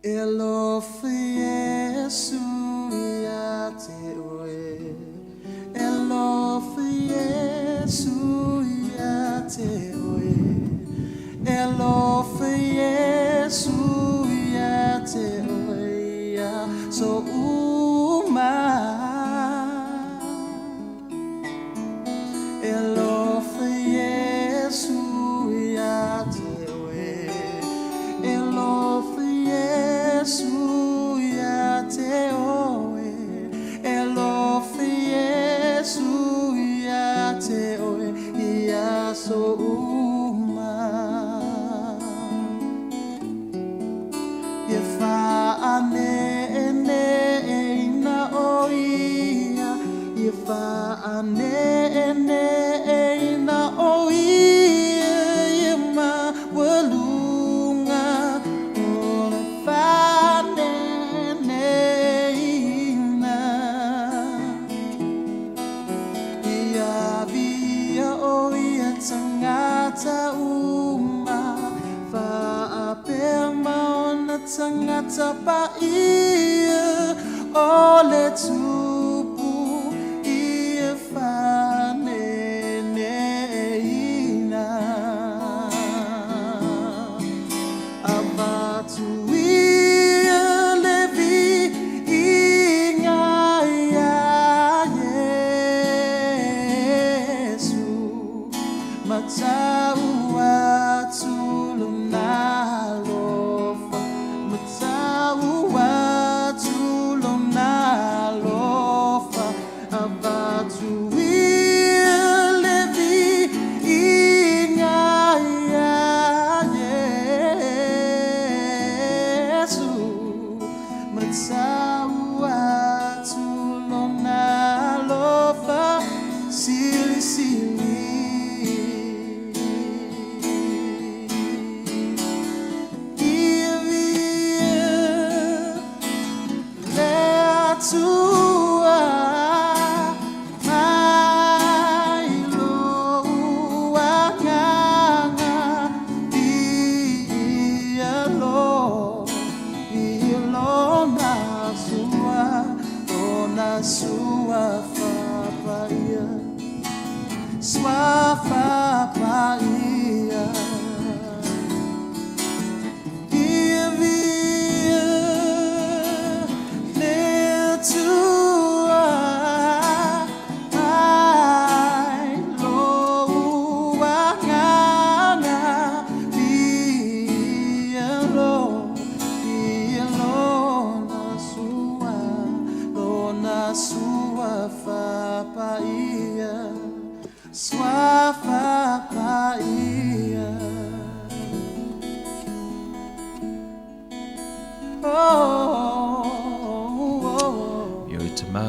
E alofa Iesu ia te oe E alofa Iesu ia te oe E alofa Iesu ia te oe Ia so uma E alofa Iesu ia te oe E alofa Iesu ia te oe E alofa Iesu ia te oe Ia so uma Ia faaneneina o ia Ia faaneneina o ia Ia maualuga o le faaneneina Ia avia o ia tagata uma faapea ma ona tagata paia o le Tupu ia faaneneina. Avatu ia le viiga iā Iesu, Matau atu Lona alofa, Matau atu Lona alofa, Avatu ia le viiga iā Iesu, Matau atu Lona alofa silisili. Ia viia le Atua mai lou agaga viia lo i lona sua lona suafa paia suafa paia Ia viia le Atua mai lou agaga viia lo viia lona sua lona suafa paia suafa paia Oh, oh, E oe Tamā,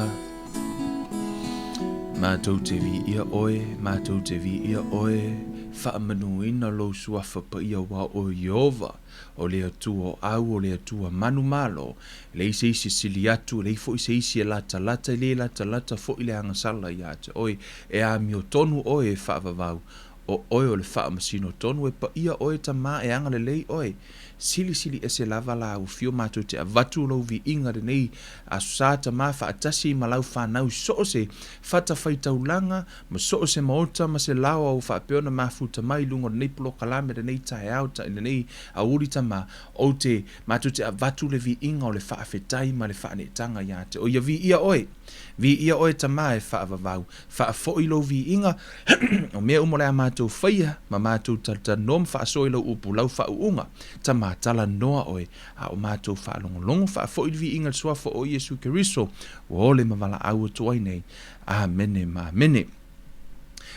mātou te viia oe, mātou te viia oe, faamanuina lou suafa paia aua o Ieova, o le Atua o au, o le Atua manumalo, E leai se isi e sili atu, e leai foi se isi e latalata, e le latalata foi le agasala ia te oe. E amiotonu oe e faavavau, o oe o le faamasino tonu, e paia oe Tamā, e agalelei oe. Silisili ese lava la ua fio matou te avatu lou viiga lenei Aso Sa Tamā faatasi ma lau fanau i so o se fatafaitaulaga ma so o se maota ma se laoa ua faapea ona mafuta mai i luga o lenei polokalame lenei taeao lenei aoauli Tamā ou te Matou te avatu le viiga o le faafetai ma le faaneetaga ia te oe. Ia viia oe! Viia oe Tamā e faavavau. Faafoi lou viiga, o mea uma o le a matou faia, ma matou talatalanoa ma faasoa i lau upu, lau faauuga. Tamā, talanoa oe, a o matou faalogologo, faafoi le viiga i le Suafa o Iesu Keriso, ua ole ma valaau atu ai nei. Amene ma amene.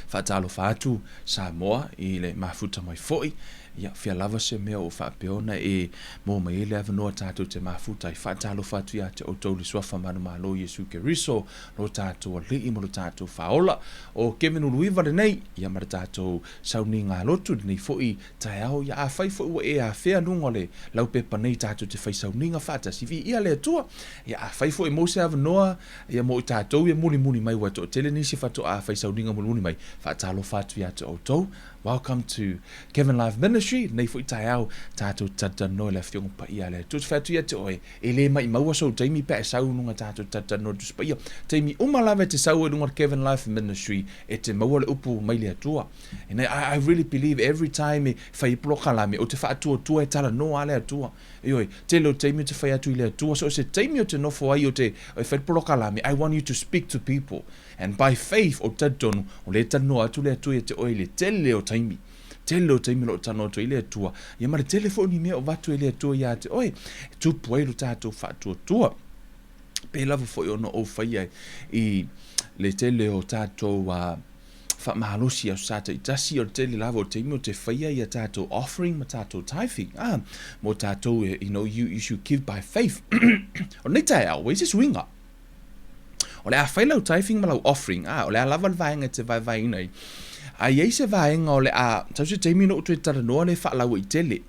Faatalofa atu Samoa i le mafuta mai foi. Ia, fea lava se mea ua faapea ona e maua mai ai le avanoa tatou te mafuta ai. Faatalofa atu ia te outou le Suafa manumalo Iesu Keriso, lo tatou Alii ma lo tatou Faaola. O Kevin Uluiva lenei, ia ma le tatou sauniga lotu lenei foi taeao. Ia, afai foi ua e afea luga o le laupepa nei tatou te fai sauniga faatasi, viia le Atua. Ia, afai foi e maua se avanoa, ia mo i tatou ia mulimuli mai, ua toatele nisi faatoa fai sauniga mulimuli mai, faatalofa atu ia te outou. Welcome to Kevin Life Ministry, lenei foi taeao tatou talatalanoa i le Afioga Paia a le Atua. Ou te fai atu ia te oe, e le maimau sou taimi pe a e sau i luga tatou talatalanoa i le Tusi Paia. Taimi uma lava e te sau ai i luga o le Kevin Life Ministry, e te maua le upu mai le Atua. And I really believe every time e fai ai polokalame, ou te faatuatua e talanoa lava le Atua. Ioe, tele o taimi ou te fai atu i le Atua, so o se taimi ou te nofo ai ou te e fai le polokalame, I want you to speak to people. And by faith, ou te talitonu, o lea e talanoa atu le Atua ia te oe i le tele o taimi. Tele o taimi o lo o talanoa atu ai le Atua, ia ma le tele foi o ni mea o avatu e le Atua ia te oe, e tupu ai lo tatou faatuatua. Pei lava foi ona ou faia i le tele o tatou faamalosi i aso Sa taitasi, o le tele lava o taimi ou te faia ia tatou offering ma tatou tithing, mo tatou, you know, you should give by faith. O lenei taeao, ua i ai se suiga. O le a fai lau tithing ma lau offering, o le a lava le vaega e te vaevaeina ai, a i ai se vaega o le a, sau se taimi ona ou toe talanoa lea faalauaitele.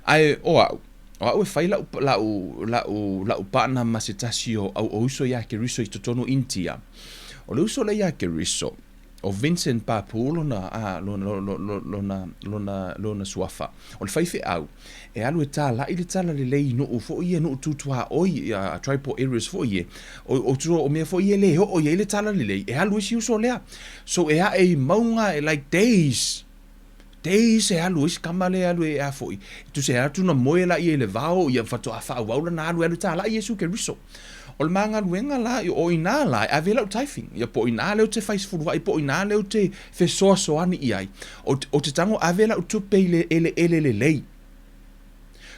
Ae o au, o au e fai lau, lau, lau, lau partner ma se tasi o au o uso ia Keriso i totonu o Initia. O le uso lea ia Keriso, o Vincent Papu lona, a, lona, lona, lona, lona suafa. O le faifeau, e alu e tālaʻi le talalelei i nuu foi ia, nuu tu tuaoi, ia, tribal areas foi ia, o, o, o mea foi ia e le oo i ai le talalelei, e alu ai si uso lea. So e ae i mauga, e like days, days e alu ai si tama lea e alu e a foi, tusa e atu na moe laia i le vao, ia faatoa faaauau lana alu e alu e tālaʻi Iesu Keriso. O le ma galuega la, o inā la e ave ai lau tithing, ia po o inā lea ou te fai sefuluai, po o inā lea ou te fesoasoani i ai, ou te tago ave lau tupe i le eleele lelei.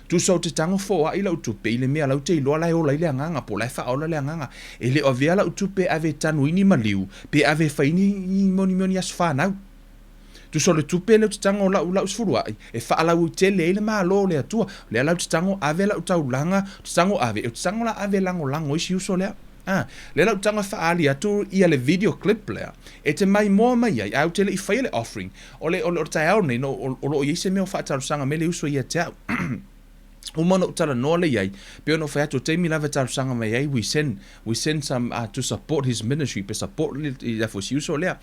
Tusa ou te tago foai lau tupe i le mea la ou te iloa la e ola ai le agaga, po o la e faaola le agaga. E le o avea lau tupe e ave e tanu ai ni maliu, pe ave e fai ai ni moni mea o ni aso fanau. Tusa o le tupe lea ou te tago o lau lau sefuluai, e faalauaitele ai le Malo o le Atua. O lea la ou te tago ave lau taulaga, ou te tago ave, ou te tago la ave e lagolago ai si uso lea. A, lea la ou te tago e faaali atu ia le video clip lea, e te maimoa mai ai, ae ou te le i faia le offering. O le, o le, o le taeao lenei, no, o, o lo o i ai se mea o faatalosaga mai le uso ia te au. Uma ona ou talanoa lea i ai, pei ona ou fai atu, o taimi lava e talosaga mai ai, we send, we send some to support his ministry, pe support le, i le afu si uso lea.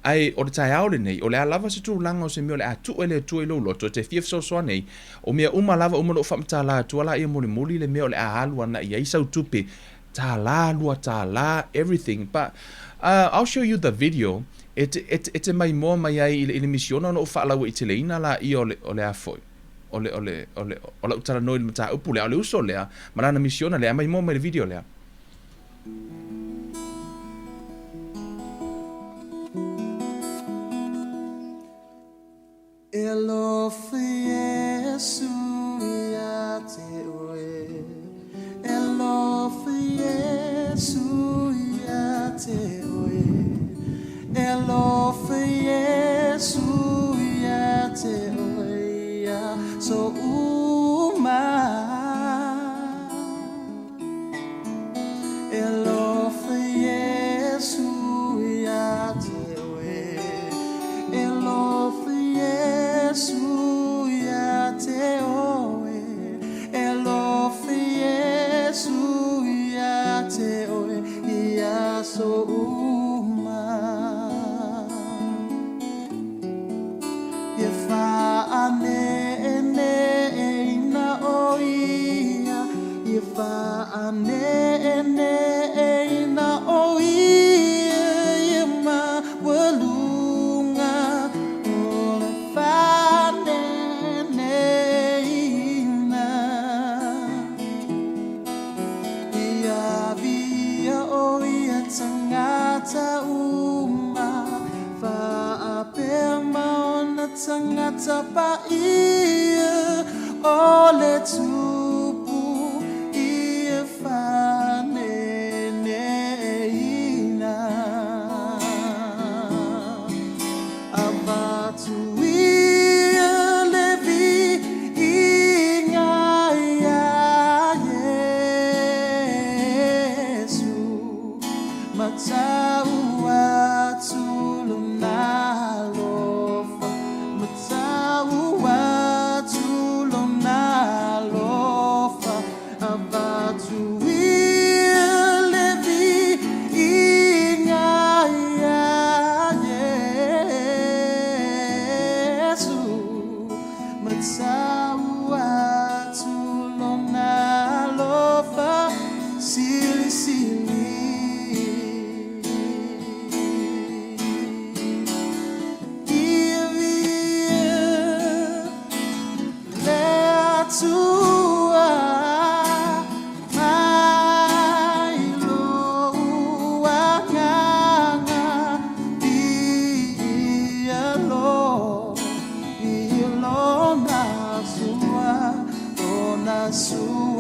Ae o le taeao lenei, o le a lava se tulaga o se mea o le a tuu e le Atua i lou loto, e te fia fesoasoani ai, o mea uma lava, uma ona ou faamatala atua laia mulimuli le mea o le a alu ana i ai sau tupe, tālā, $2, everything. But I'll show you the video, e te, e te, e te maimoa mai ai i le, i le misiona ona ou faalauaiteleina laia o le, o le a foi. O le, o le, o le, o lau talanoa i le mataupu lea, o le uso lea, ma lana misiona lea, maimoa mai le video lea. E alofa Iesu ia te oe, E alofa Iesu ia te oe, E alofa Iesu ia te oe ia so uma. E alofa Iesu ia te oe, E alofa Iesu ia te oe, E alofa Iesu ia te oe ia so uma. Ia faaneneina o ia, Ia faaneneina o ia, Ia maualuga o le faaneneina. Ia avia o ia tagata uma, Faapea ma ona tagata paia, o le Tupu ia faaneneina. Avatu ia le viiga iā Iesu, Matau atu lona alofa, Matau atu lona alofa.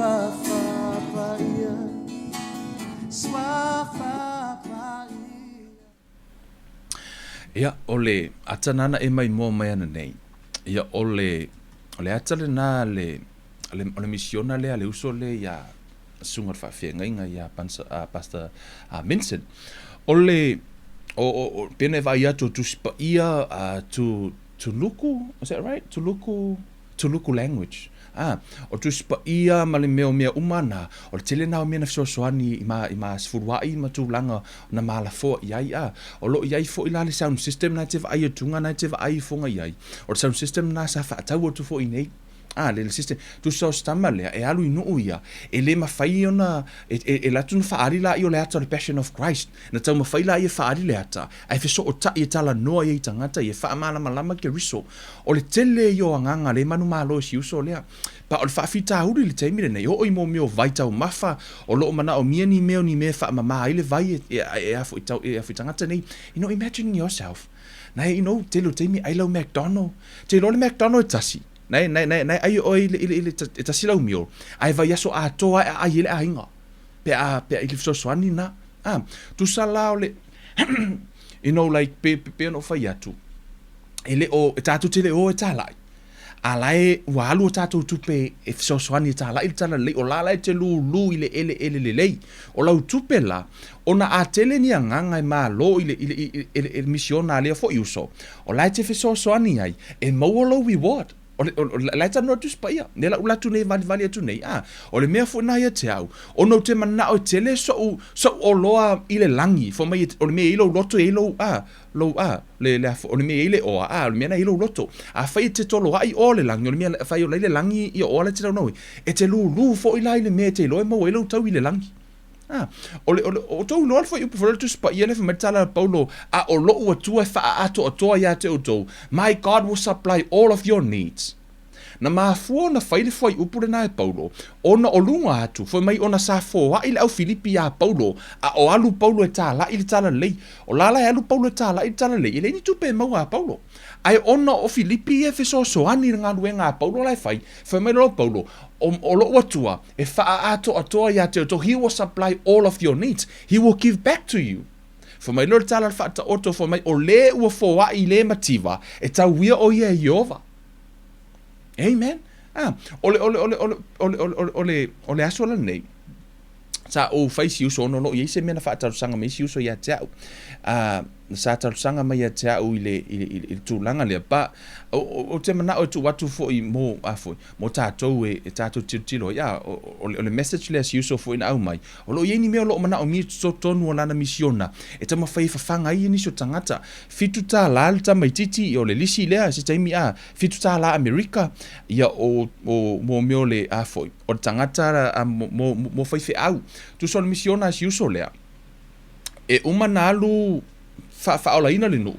Suafa Paia, Suafa Paia. Ia, o le ata nāna e maimoa mai ana nei, ia, o le, o le ata lenā a le, o le, o le misiona lea a le uso lea iā Susuga i le Faafeagaiga ia Pastor Minson. O le, o, o, o, pei ona e vaai atu o Tusi Paia, tu, Tuluku, is that right? Tuluku, Tuluku language. A, o Tusi Paia ma le mea o mea uma na, o le tele na o mea na fesoasoani i ma, i ma sefulua'i ma tulaga na malafoa i ai. A, o lo o i ai foi la le sound system na e te vaai atuga na e te vaai ifoga i ai. O le sound system na sa faatau atu foi i nei. A, le system, tusa o se tama lea, e alu i nuu ia, e le mafai ona, e, e, e alu atu ona faaali laia o le ata o le Passion of Christ. Na taumafai laia e faaali le ata, ae fesootai e talanoa ai i tagata ia, e faamalamalama Keriso. O le tele ia o agaga le manumalo i si uso lea. Pa o le faafitauli i le taimi lenei, oo i mo mea o vai taumafa, o lo o manaomia ni mea o ni mea e faamama ai le vai e, e, e, a foi, tau, e a foi tagata nei. You know, imagining yourself, na e, you know, tele o taimi ai lau McDonald. Te iloa le McDonald e tasi, na e, na e, na e, na e ai oe i le, i le, i le, e tasi lau meal, ae vaiaso atoa e aai ai le aiga. Pe a, pe a i le fesoasoani na. Ah, tusa la o le, you know, like, pe, pe, pe ona ou fai atu, e le o, e tatou te le o e tālaʻi. A la e, ua alu a tatou tupe e fesoasoani e tālaʻi le talalelei, o la la e te lūlū i le eleele lelei. O lau tupe la, ona a tele ni agaga e malo i le, i le, i le, i le, i le misiona a lea foi uso, o la e te fesoasoani ai, e maua lou reward. O le, o, o, la e talanoa Tusi Paia, lea la ula atu nei e valivali atu nei, a, o le mea foi lena ia te au, ona ou te manao e tele soʻu, soʻu oloa i le lagi, fai mai, o le mea e i ai lou loto e i ai lou, a, lou, a, le, le, o le mea e i ai le oa, a, o le mea lena e i ai lou loto. Afai e te toloaʻi oa o le lagi, o le mea, afai o la i le lagi ia oa la e te naunau ai, e te lūlū foi la i le mea e te iloa e maua ai lou tau i le lagi. A, o le, o le, o tou iloa le fuaiupu foi lea o le Tusi Paia lea fai mai le tala a Paulo, A o loʻu Atua e faaatoatoa iā te outou, My God will supply all of your needs. Na mafua ona fai le fuaiupu lenā e Paulo, ona o luga atu, fai mai ona sa foaʻi le au Filipi iā Paulo, a o alu Paulo e tālaʻi le talalelei. O la la e alu Paulo e tālaʻi le talalelei, e leai ni tupe e maua a Paulo. Ae ona o Filipi ia e fesoasoani i le galuega a Paulo la e fai, fai mai loa o Paulo, O, o loʻu Atua, E faaatoatoa iā te outou, He will supply all of your needs. He will give back to you. Fai mai loa le tala a le faataoto, fai mai, O le ua foai i le mativa, e tauia ʻo ia e Ieova. Amen. Ah, o le, o le, o le, o le, o le, o le, o le, o le aso lenei, sa ou fai si uso ona o lo o i ai se mea na faatalosaga mai si uso ia te au. Ah, sa talosaga mai ia te au i le, i le, i le, i le tulaga lea, but, o, o, ou te manao e tuu atu foi mo, a foi, mo tatou e, e tatou tilotilo ai, a, o, o, o le message lea si uso foi na aumai, o lo o i ai ni mea o lo o manaomia i totonu o lana misiona, e taumafai e fafaga ai nisi o tagata. $7 le tamaititi, ia o le lisi lea, se taimi, a, $7 Amerika, ia o, o, mo mea o le, a foi, o le tagata, a, mo, mo, mo faifeau. Tusa o le misiona a si uso lea, e uma na alu faaolaina le nuu,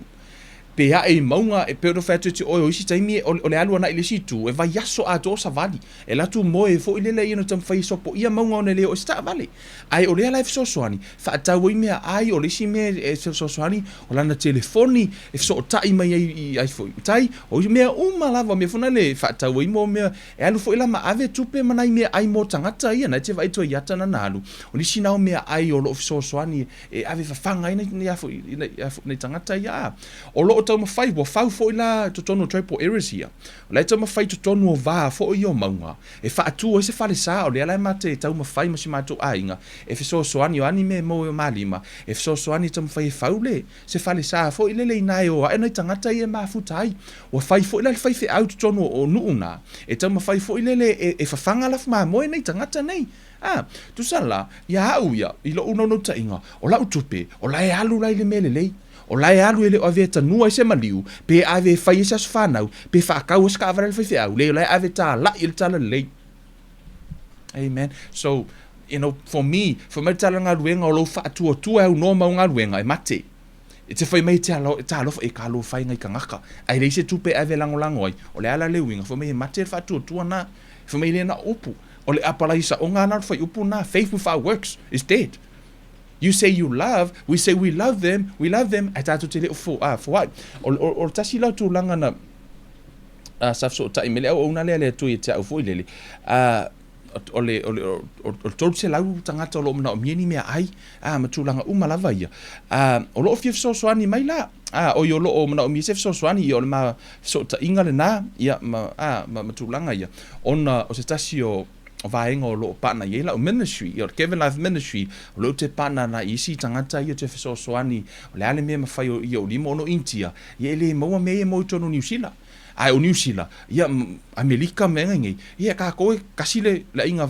pe ae i mauga, e pei ona fai atu e te oe o isi taimi o le alu anai i le isi itu, e vaiaso atoa o savali. E alu atu moe foi lele ia ona taumafai e sopoia mauga ona e le oo i se taavale. Ae o lea la e fesoasoani, faatau ai meaai, o le isi mea e fesoasoani, o lana telefoni e fesootai mai ai i ai foi i tai, o isi mea uma lava, o mea foi na le faatau ai mo mea, e alu foi la ma ave tupe ma nai meaai mo tagata ia, na e te vaai atu ai i ata na na alu, o nisi na o meaai o lo o fesoasoani e ave fafaga ai nai tagata ia a. O lo o taumafai, ua fau foi la totonu o Tribal Areas ia, o la e taumafai totonu o va foi ia o mauga, e faatu ai se falesa, o lea la e mate taumafai ma si matou aiga, e fesoasoani, o a ni mea e maua i o ma lima, e fesoasoani e taumafai e fau le, se falesa foi lele inā e o ae nai tagata ia e mafuta ai. Ua fai foi la le faifeau i totonu o nuu na, e taumafai foi lele e fafaga lafu mamoe nai tagata nei. A, tusa la, iā au ia, i loʻu naunautaiga, o laʻu tupe, o la e alu la i le mea lelei. O la e alu e le o avea e tanua ai se maliu, pe ave e fai ai se aso fanau, pe faakau ai se kaʻawale a le faifeau, leai o la e ave e tālaʻi i le talalelei. Amen. So, you know, for me, fai mai le tala galuega o lou faatuatua e aunoa mau galuega, e mate. E te fai mai e te alo, e talofa, e talofa e ngai tagata. Ae leai se tupe e ave e lagolago ai, o le a la le uiga, fai mai e mate le faatuatua na. Fai mai e le na o upu. O le apalai saoga lena o le fuaiupu lena, faith without works is dead. You say you love, we say we love them, we love them, ae tatou te le o fo, ah, foai. O, o, o le tasi la o tulaga na, ah, sa fesootai mai le auauna lea a le Atua ia te au foi lele, ah, o le, o le, o le 300 tagata o lo o manaomia ni meaai, a, ma tulaga uma lava ia. A, o lo o fia fesoasoani mai la, a, oi o lo o manaomia se fesoasoani, ia o le ma fesootaiga lena, ia, ma, a, ma, ma tulaga ia, ona o se tasi o, o vaega o lo o partner i ai lau ministry, ia o le Kevin Life Ministry, o lea ou te partner agai i isi tagata ia ou te fesoasoani, o le a le mea e mafai i ou lima ona o Initia, ia e le maua mea ia e maua i totonu o Niu Sila. Ae o Niu Sila, ia Amerika ma mea nei, ia tatou e tasi le le aiga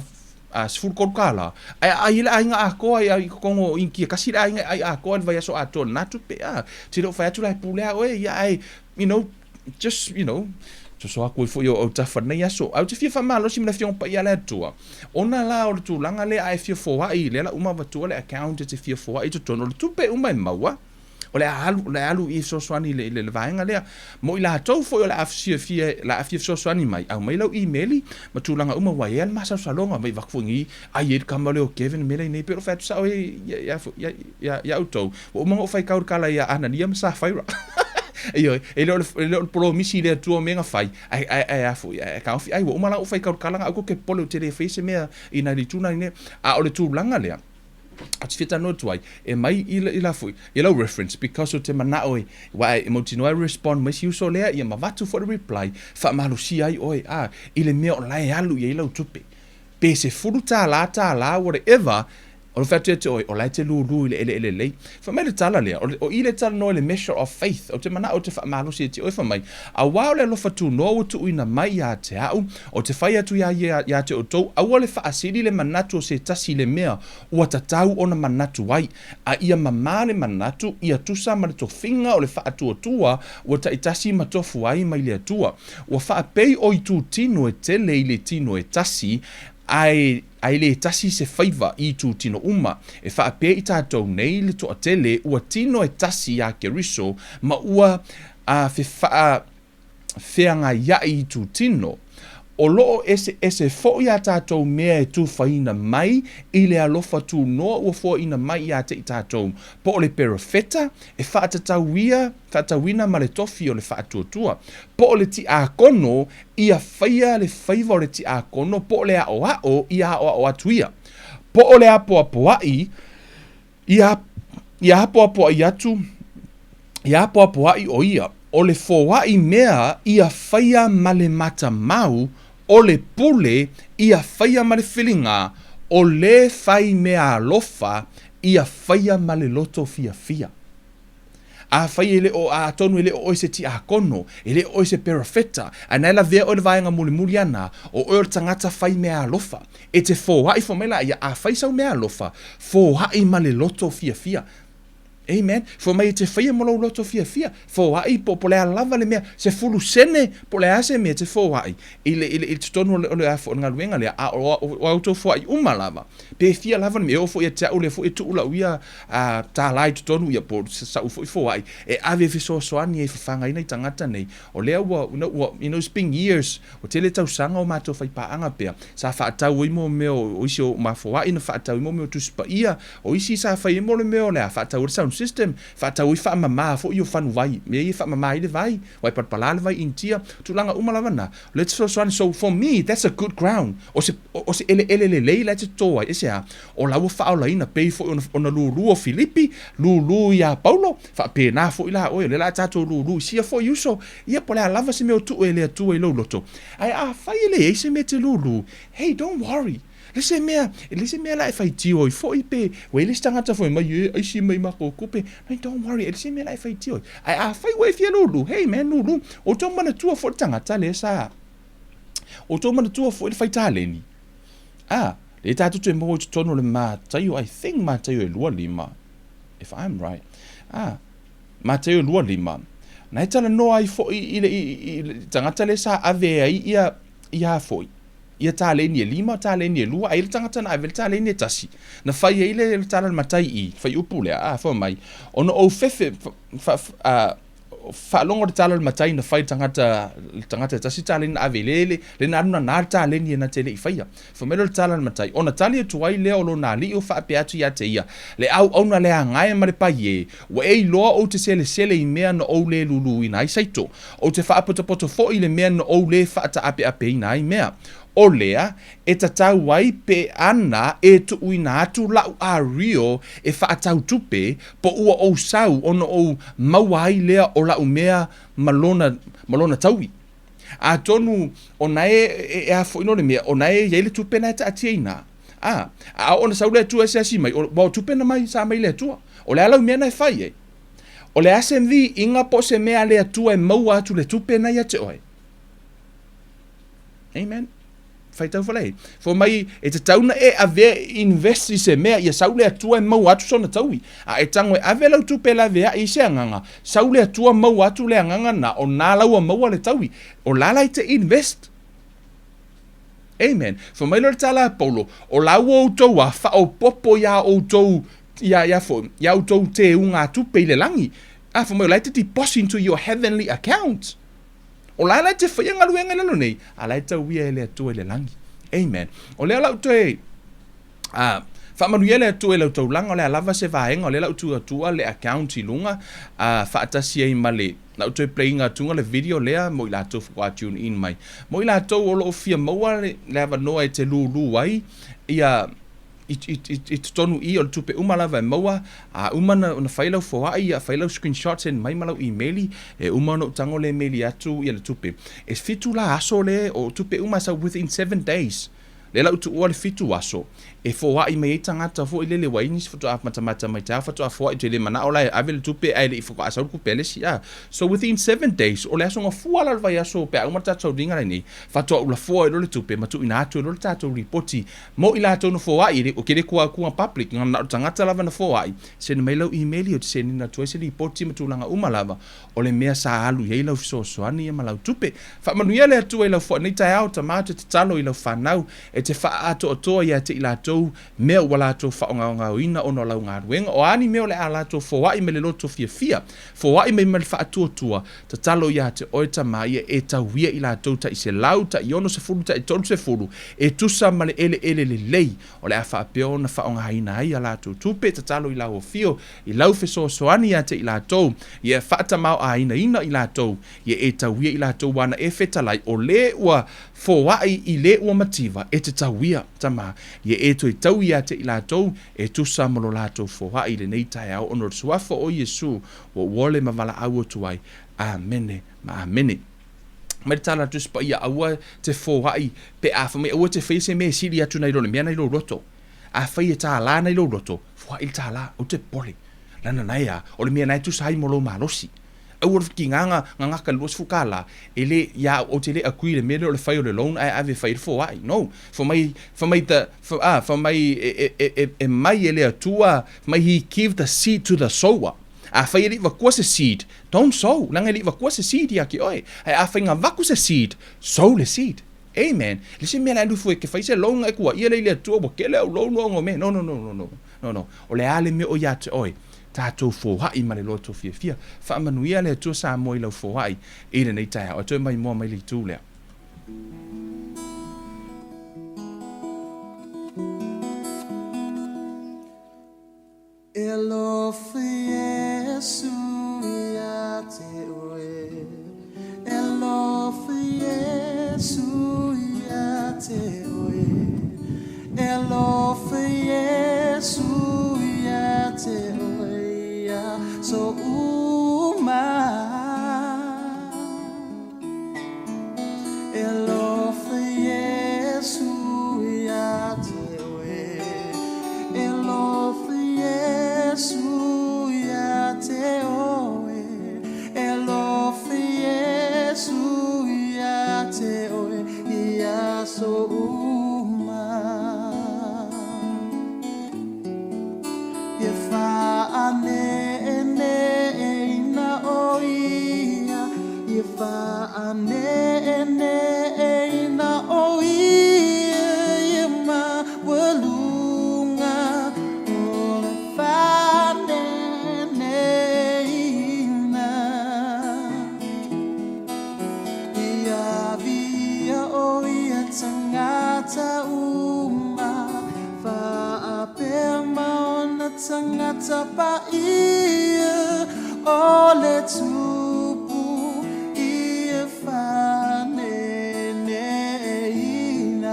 13 kālā, ae a ai le aiga atoa i totonu o Initia, tasi le aiga e ai atoa i le vaiaso atoa i lena tupe, a. Te le o fai atu la e pule lava oe, ia ae, you know, just, you know, soso atu ai foi i ou autafa i lenei aso. Ae ou te fia faamalosi ma le Afioga Paia a le Atua, ona la o le tulaga lea a e fia foai, lea la uma avatua le account e te fia foai i totonu, o le tupe uma e maua, o le a alu, o le a alu i fesoasoani i le, le, le vaega lea. Mo i latou foi o le a fiafia, le a fia fesoasoani mai, aumai lau imeli ma tulaga uma ua i ai le masalosaloga mai avatu foi nei, ai e le tama lea o Kevin mea lea nei, pei o fai atu sao ai ia, ia, ia, ia outou. Ua uma ona ou faitau i le tala ia Anania ma Safaira. Ioe, e le o le, e le o le polomisi i le Atua o mea na fai, ae, ae, ae a foi, ae taofi ai, ua uma la ou faitau i le tala na, aua tou te popole ou te le faia se mea i nai le itu na, a o le tulaga lea, Ou te fia talanoa atu ai, e mai i, i la foi, i lau reference, because ou te manao e, wa e mautinoa e respond mai si uso lea, ia ma avatu foi le reply, faamalosia ai oe, a, i le mea o la e alu i ai lau tupe. Pe $10, tālā, whatever, o le fai atu ia te oe, o la e te lūlū i le eleele lelei. Fai mai le tala lea, o, le, o i le talanoa i le measure of faith, ou te manao ou te faamalosi ia te oe, fai mai, auā o le alofa tunoa ua tuuina mai ia te au, Ou te fai atu iā ia iā te outou, aua le faasili le manatu o se tasi i le mea ua tatau ona manatu ai, a ia mamā le manatu, ia tusa ma le tofiga o le faatuatua ua taitasi ma tofu ai mai le Atua. Ua faapei o itu tino e tele i le tino e tasi, ae ae le tasi se faiva i itu tino uma. E faapea i tatou nei le toatele ua tino e tasi iā Keriso ma ua a fefaa feagaiaʻi itutino, o lo o eseese foʻi a tatou mea e tufaina mai i le alofa tunoa ua foaina mai iā te i tatou, po o le perofeta e faatatauia, faatauina ma le tofi o le faatuatua, po o le tiakono ia faia le faiva o le tiakono, po o le aʻoaʻo ia aʻoaʻo atu ia, po o le apoapoaʻi ia, ia apoapoaʻi atu, ia apoapoaʻi ʻo ia, ʻo le foaʻi mea ia faia ma le matamau, ʻo le pule ia faia ma le filiga, ʻo le fai mea alofa ia faia ma le loto fiafia. Afai e le o, atonu e le o ʻoe se tiakono, e le o ʻoe se perofeta, ae na e lavea ʻoe i le vaega mulimuli ana, ʻo ʻoe o le tagata fai mea alofa. E te foaʻi fua mai la ia, afai sau mea alofa, foaʻi ma le loto fiafia. Amen. Fua mai e te faia ma lou loto fiafia. Foaʻi po, po le a lava le mea, 10 sene, po le a se mea e te foaʻi i le, i le, i totonu o le, o le, o le galuega lea, a o, o, o a outou foaʻi uma lava. Pe fia lava le mea, e oo foi ia te au lea foi e tuu lau ia a, tālā i totonu, ia po sa'u foi foaʻi, e ave e fesoasoani e fafagaina i tagata nei. O lea ua, you know, ua, you know, it's been years, ua tele tausaga o matou faipaaga pea, sa faatau ai mo mea o isi o mafoaʻi na faatau ai mo mea o Tusi Paia, o isi sa fai ai mo le mea o le a faatau ai le sound system, faatau ai faamama foi o fanu vai, mea ia e faamama ai le vai, ua e palapala le vai Initia, tulaga uma lava na, o lea e te fesoasoani, so for me, that's a good ground, o se, o se eleele lelei la e te toto ai, aisea? O la ua faaolaina, pei foi ona, ona lūlū o Filipi, lūlū iā Paulo, faapena foi la oe, o lea la a tatou lūlū i sia foi uso, ia po o le a lava se mea o tuu e le Atua i lou loto. Ae afai e leai se mea e te lūlū, hey, don't worry, le se mea, e leai se mea la e faitio ai foi pe ua i ai le isi tagata foi mai, e, aisi mai matou tupe. No, don't worry, e leai se mea la e faitio ai. Ae afai ua e fia lūlū, hey man, lūlū, outou manatua foi le tagata lea sa, outou manatua foi le fai taleni. A, lea tatou te maua i totonu o le Mataio, I think Mataio e 2:5, if I'm right. A, Mataio 2:5. Na e talanoa ai foi i le, i, i, i le tagata lea sa ave ai ia, ia foi, ia taleni e lima, taleni e lua, ai le tagata na ave le taleni e tasi. Na fai ai le, le tala a le matai i, fuaiupu lea, a, fai mai, ona ou fefe, fa, fa, a, faalogo le tala a le matai na fai le tagata, le tagata e tasi taleni na ave i le, le, le na alu nana le taleni e na te le i faia. Fai mai lea o le tala a le matai, ona tali atu ai lea o lona alii o faapea atu ia te ia, Le auauna le agae ma le pai ē, ua e iloa ou te selesele i mea na ou le luluina ai saito, ou te faapotopoto foi i le mea na ou le faataapeapeina ai mea. O lea, e tatau ai pe ana e tuuina atu la'u ario e fa'atau tupe, po ua ou sau ona ou maua ai lea o la'u mea ma lona, ma lona taui. Atonu o na e, e, e a fo'i no le mea, o na e i ai le tupe na e ta'atia ina. A, a oo ona sau le Atua e asiasi mai, o, ua o tupe na mai, sa mai le Atua. O le a lau mea na e fai ai? O le a se viiga po o se mea a le Atua e maua atu le tupe na ia te oe? Amen. Faitau falei. Fai mai e tatau na e avea e invest i se mea ia sau le Atua e maua atu sona taui. A e tago e ave lau tupe e laveai i se agaga, sau le Atua maua atu le agaga na, o na la ua maua le taui. O la la e te invest. Amen. Fai mai loa le tala a Paulo, o la ua outou a faaopoopo iā outou, iā, iā foi, iā outou teugatupe i le lagi. A fai mai o la e te deposit into your heavenly account. O la la e te faia galuega i lalo nei, a la e tauia e le Atua i le lagi. Amen. O lea lau toe a faamanuia le Atua i lau taulaga, o le a lava se vaega, o lea lau tuu atua le account i luga, a faatasi ai ma le lau toe playing atuga le video lea mo i latou faatoa tune in mai. Mo i latou o lo o fia maua le, le avanoa e te lūlū ai, ia i, i, i, i totonu i o le tupe uma lava e maua, a uma ona, ona fai lau foai, ia fai lau screenshot send mai ma lau email, e uma ona ou tago le email atu ia le tupe. E fitu la aso le, o tupe uma e sau within 7 days. Lea la ou tuua le 7 aso, e foai mai ai tagata foi lele ua i ai nisi faatoa matamata mai taeao faatoa foai atu e le manao la e ave le tupe ae le i faatoa sau le tupe a le isi a. So within 7 days, o le aso gafua la o le vaiaso pe a uma le tatou sauniga lenei, faatoa ou lafoa ai loa le tupe ma tuuina atu ai loa le tatou lipoti mo i latou na foai, e le, ou te le kua atua public, na o le tagata lava na foai, send mai lau email ou te send ina atu ai se lipoti ma tulaga uma lava o le mea sa alu i ai lau fesoasoani ma lau tupe. Faamanuia le Atua i lau foai nei taeao, tama ou te tatalo i lau fanau e te faaatoatoa ia te i latou mea ua latou faogaogaoina ona o lau galuega. O a ni mea o le a latou foai mai le loto fiafia, foai mai ma le faatuatua, tatalo ia te oe tama ia e tauia i latou taʻi selau, taʻi 60, taʻi 30, e tusa ma le eleele lelei o le a faapea ona faaaogaina ai a latou tupe. Tatalo i lau afio, i lau fesoasoani ia te i latou, ia e faatamaoaiinaina i latou, ia e tauia i latou ana e fetalai, o le ua foai i le ua mativa, e te tauia, tama, ia e toe tau ia te i latou, e tusa ma lo latou foai i lenei taeao, ona o le suafa o Iesu ua ou ole ma valaau atu ai. Amene ma amene. Mai le tala a le Tusi Paia, aua te foai pe a fai mai aua te faia se mea e sili atu nai lo le mea nai lou loto. Afai e tālā nai lou loto, foai le tālā, aua te popole. Lana nae a, o le mea na e tusa ai mo lou malosi. Aua le tigaga gagaka i le 20 kālā, e le, ia au, ou te le agree i le mea lea o le fai o le loan ae ave e fai ai le foai. No. Fai mai, fai mai the, a, fai mai e, e, e, e, e mai e le Atua, fai mai he give the seed to the sower. Afai e le i vatua se seed, don't sow, leaga e le i vatua se seed ia te oe. Ae afai na vaku se seed, sow le seed. Amen. Le isi mea la e alu fua e te fai se loan ae tuaia lea i le Atua ua tele au loan ua ono mea. No, no, no, no, no, no, no. O le a le mea o ia te oe? Tatou foai ma le loto fiafia. Faamanuia le Atua Samoa i lau foai i lenei taeao. E toe maimoa mai le itu lea. E alofa Iesu ia te oe, E alofa Iesu ia te oe, E alofa Iesu ia te oe ia so uma. E alofa Iesu ia te oe, E alofa Iesu ia te oe, E alofa Iesu ia te oe ia so uma. Ia faaneneina o ia, Ia faaneneina o ia, Ia maualuga o le faaneneina. Ia viia o ia tagata uma, faapea ma ona tagata paia, o le Tupu ia faaneneina.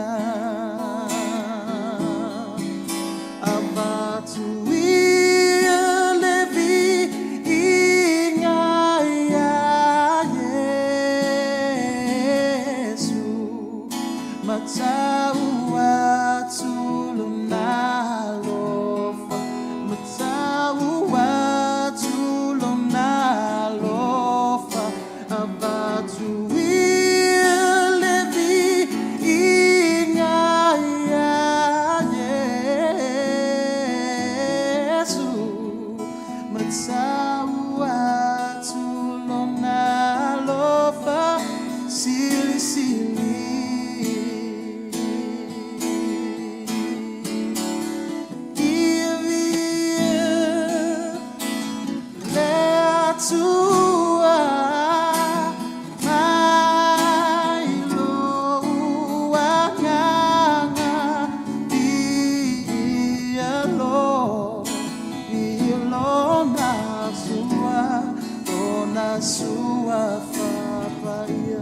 Suafa Paia,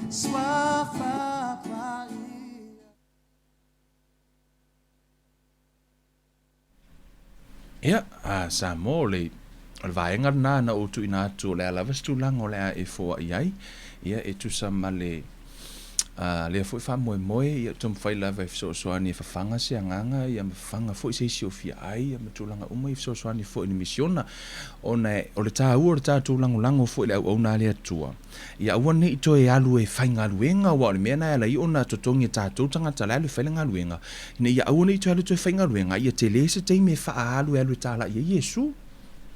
Suafa Paia. Ia, a Samoa, o le, o le vaega lena na ou tuuina atu o le a lava se tulaga o le a e foai ai, ia, e tusa ma le, a, lea foi faamoemoe, ia, taumafai lava e fesoasoani e fafaga se agaga, ia, ma fafaga foi se isi o fia ai, ia, ma tulaga uma ia fesoasoani foi i le misiona, ona o le taua o le tatou lagolago foi i le auauna a le Atua. Ia aua ne i toe alu e faigaluega, aua o le mea lena e ala ai ona totogi e tatou tagata la e alu e fai le galuega, ina ia aua ne i toe alu e toe faigaluega, a ia tele se taimi e faaalu e alu e talai ai Iesu.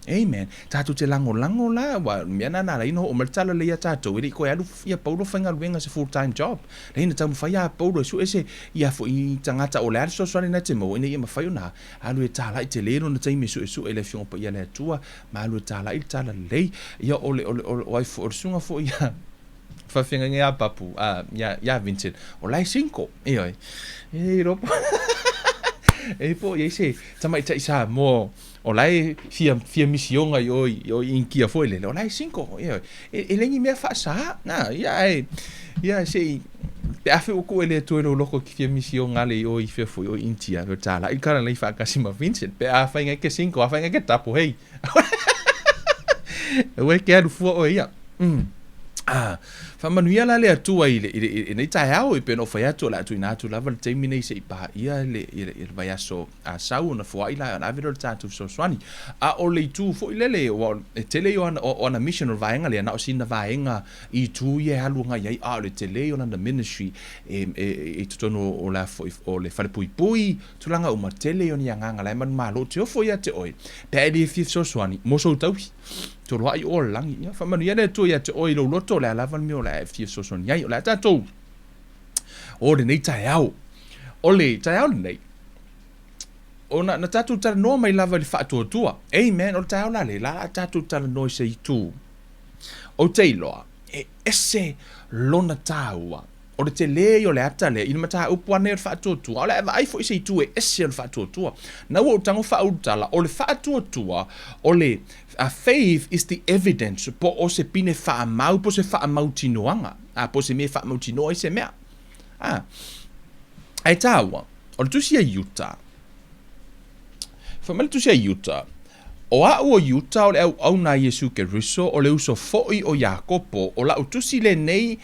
Amen. Tatou te lagolago la, aua o le mea lena na ala ai ona oo mai le tala lea ia tatou, e le i toe alu ia Paulo faigaluega as a full time job. Leai, na taumafai lava a Paulo e sue se ia foi tagata o le a le fesoasoani lena e te maua ina ia mafai ona alu e talai tele lona taimi e suesue i le Afioga Paia a le Atua ma alu e talai le tala lelei. Ia o le o le o ai foi o le susuga foi ia faafeagaiga ia Papu a ia ia Vincent o la e single. Ioe. E iloa po e po o i ai se tamaitai Samoa o la e fia fia misioga i o i o i Initia foi lele, o la e single. Ioe. E e leai ni mea faasa. Na, ia ae ia se i pe afai ua tuu e le Atua i lou loto e te fia misioga ale i o i fea foi o i Initia, e talai le tala lelei faatasi ma Vincent. Pe afai ngai ke single, afai ngai ke tapu, hei. Aua e te alu fua oe ia. Mm. Ah, faamanuia la le Atua i le, i le, i lenei taeao, e pei ona ou fai atu, o le a tuuina atu lava le taimi nei se i paia le, i le, i le vaiaso a sau ona foai la ona ave lea o le tatou fesoasoani. A o le itu foi lele, aua e tele ia o ana, o ana mission o le vaega lea, na o sina vaega i itu ia e alu agai ai, a o le tele ia o lana ministry e, e, i totonu o le a foi, o le falepuipui, Tulaga uma, tele ia o ni agaga la e manumalo ou te ofo ia te oe, pe a e le fia fesoasoani mo sou tauhi. Toloai o le lagi. Ia, faamanuia le Atua ia te oe i lou loto, o le a lava le mea o le a e fia fesoasoani ai. O le a tatou o lenei taeao. O le taeao lenei, o na, na tatou talanoa mai lava i le faatuatua. Amen. O le taeao la le, la a tatou talanoa i se itu. Ou te iloa, e ese lona tāua. O le tele ia o le ata lea i le mataupu ane o le faatuatua, a o le a e vaai foi i se itu e ese o le faatuatua. Na ua ou tago faaulutala, o le faatuatua, o le a faith is the evidence, po o se pine faamau, po o se faamautinoaga, a, po o se mea e faamautinoa ai se mea. A, ae tāua, o le tusi a Iuta, fai mai le tusi a Iuta, O a'u o Iuta o le auauna a Iesu Keriso, o le uso fo'i o Iakopo, o la'u tusi lenei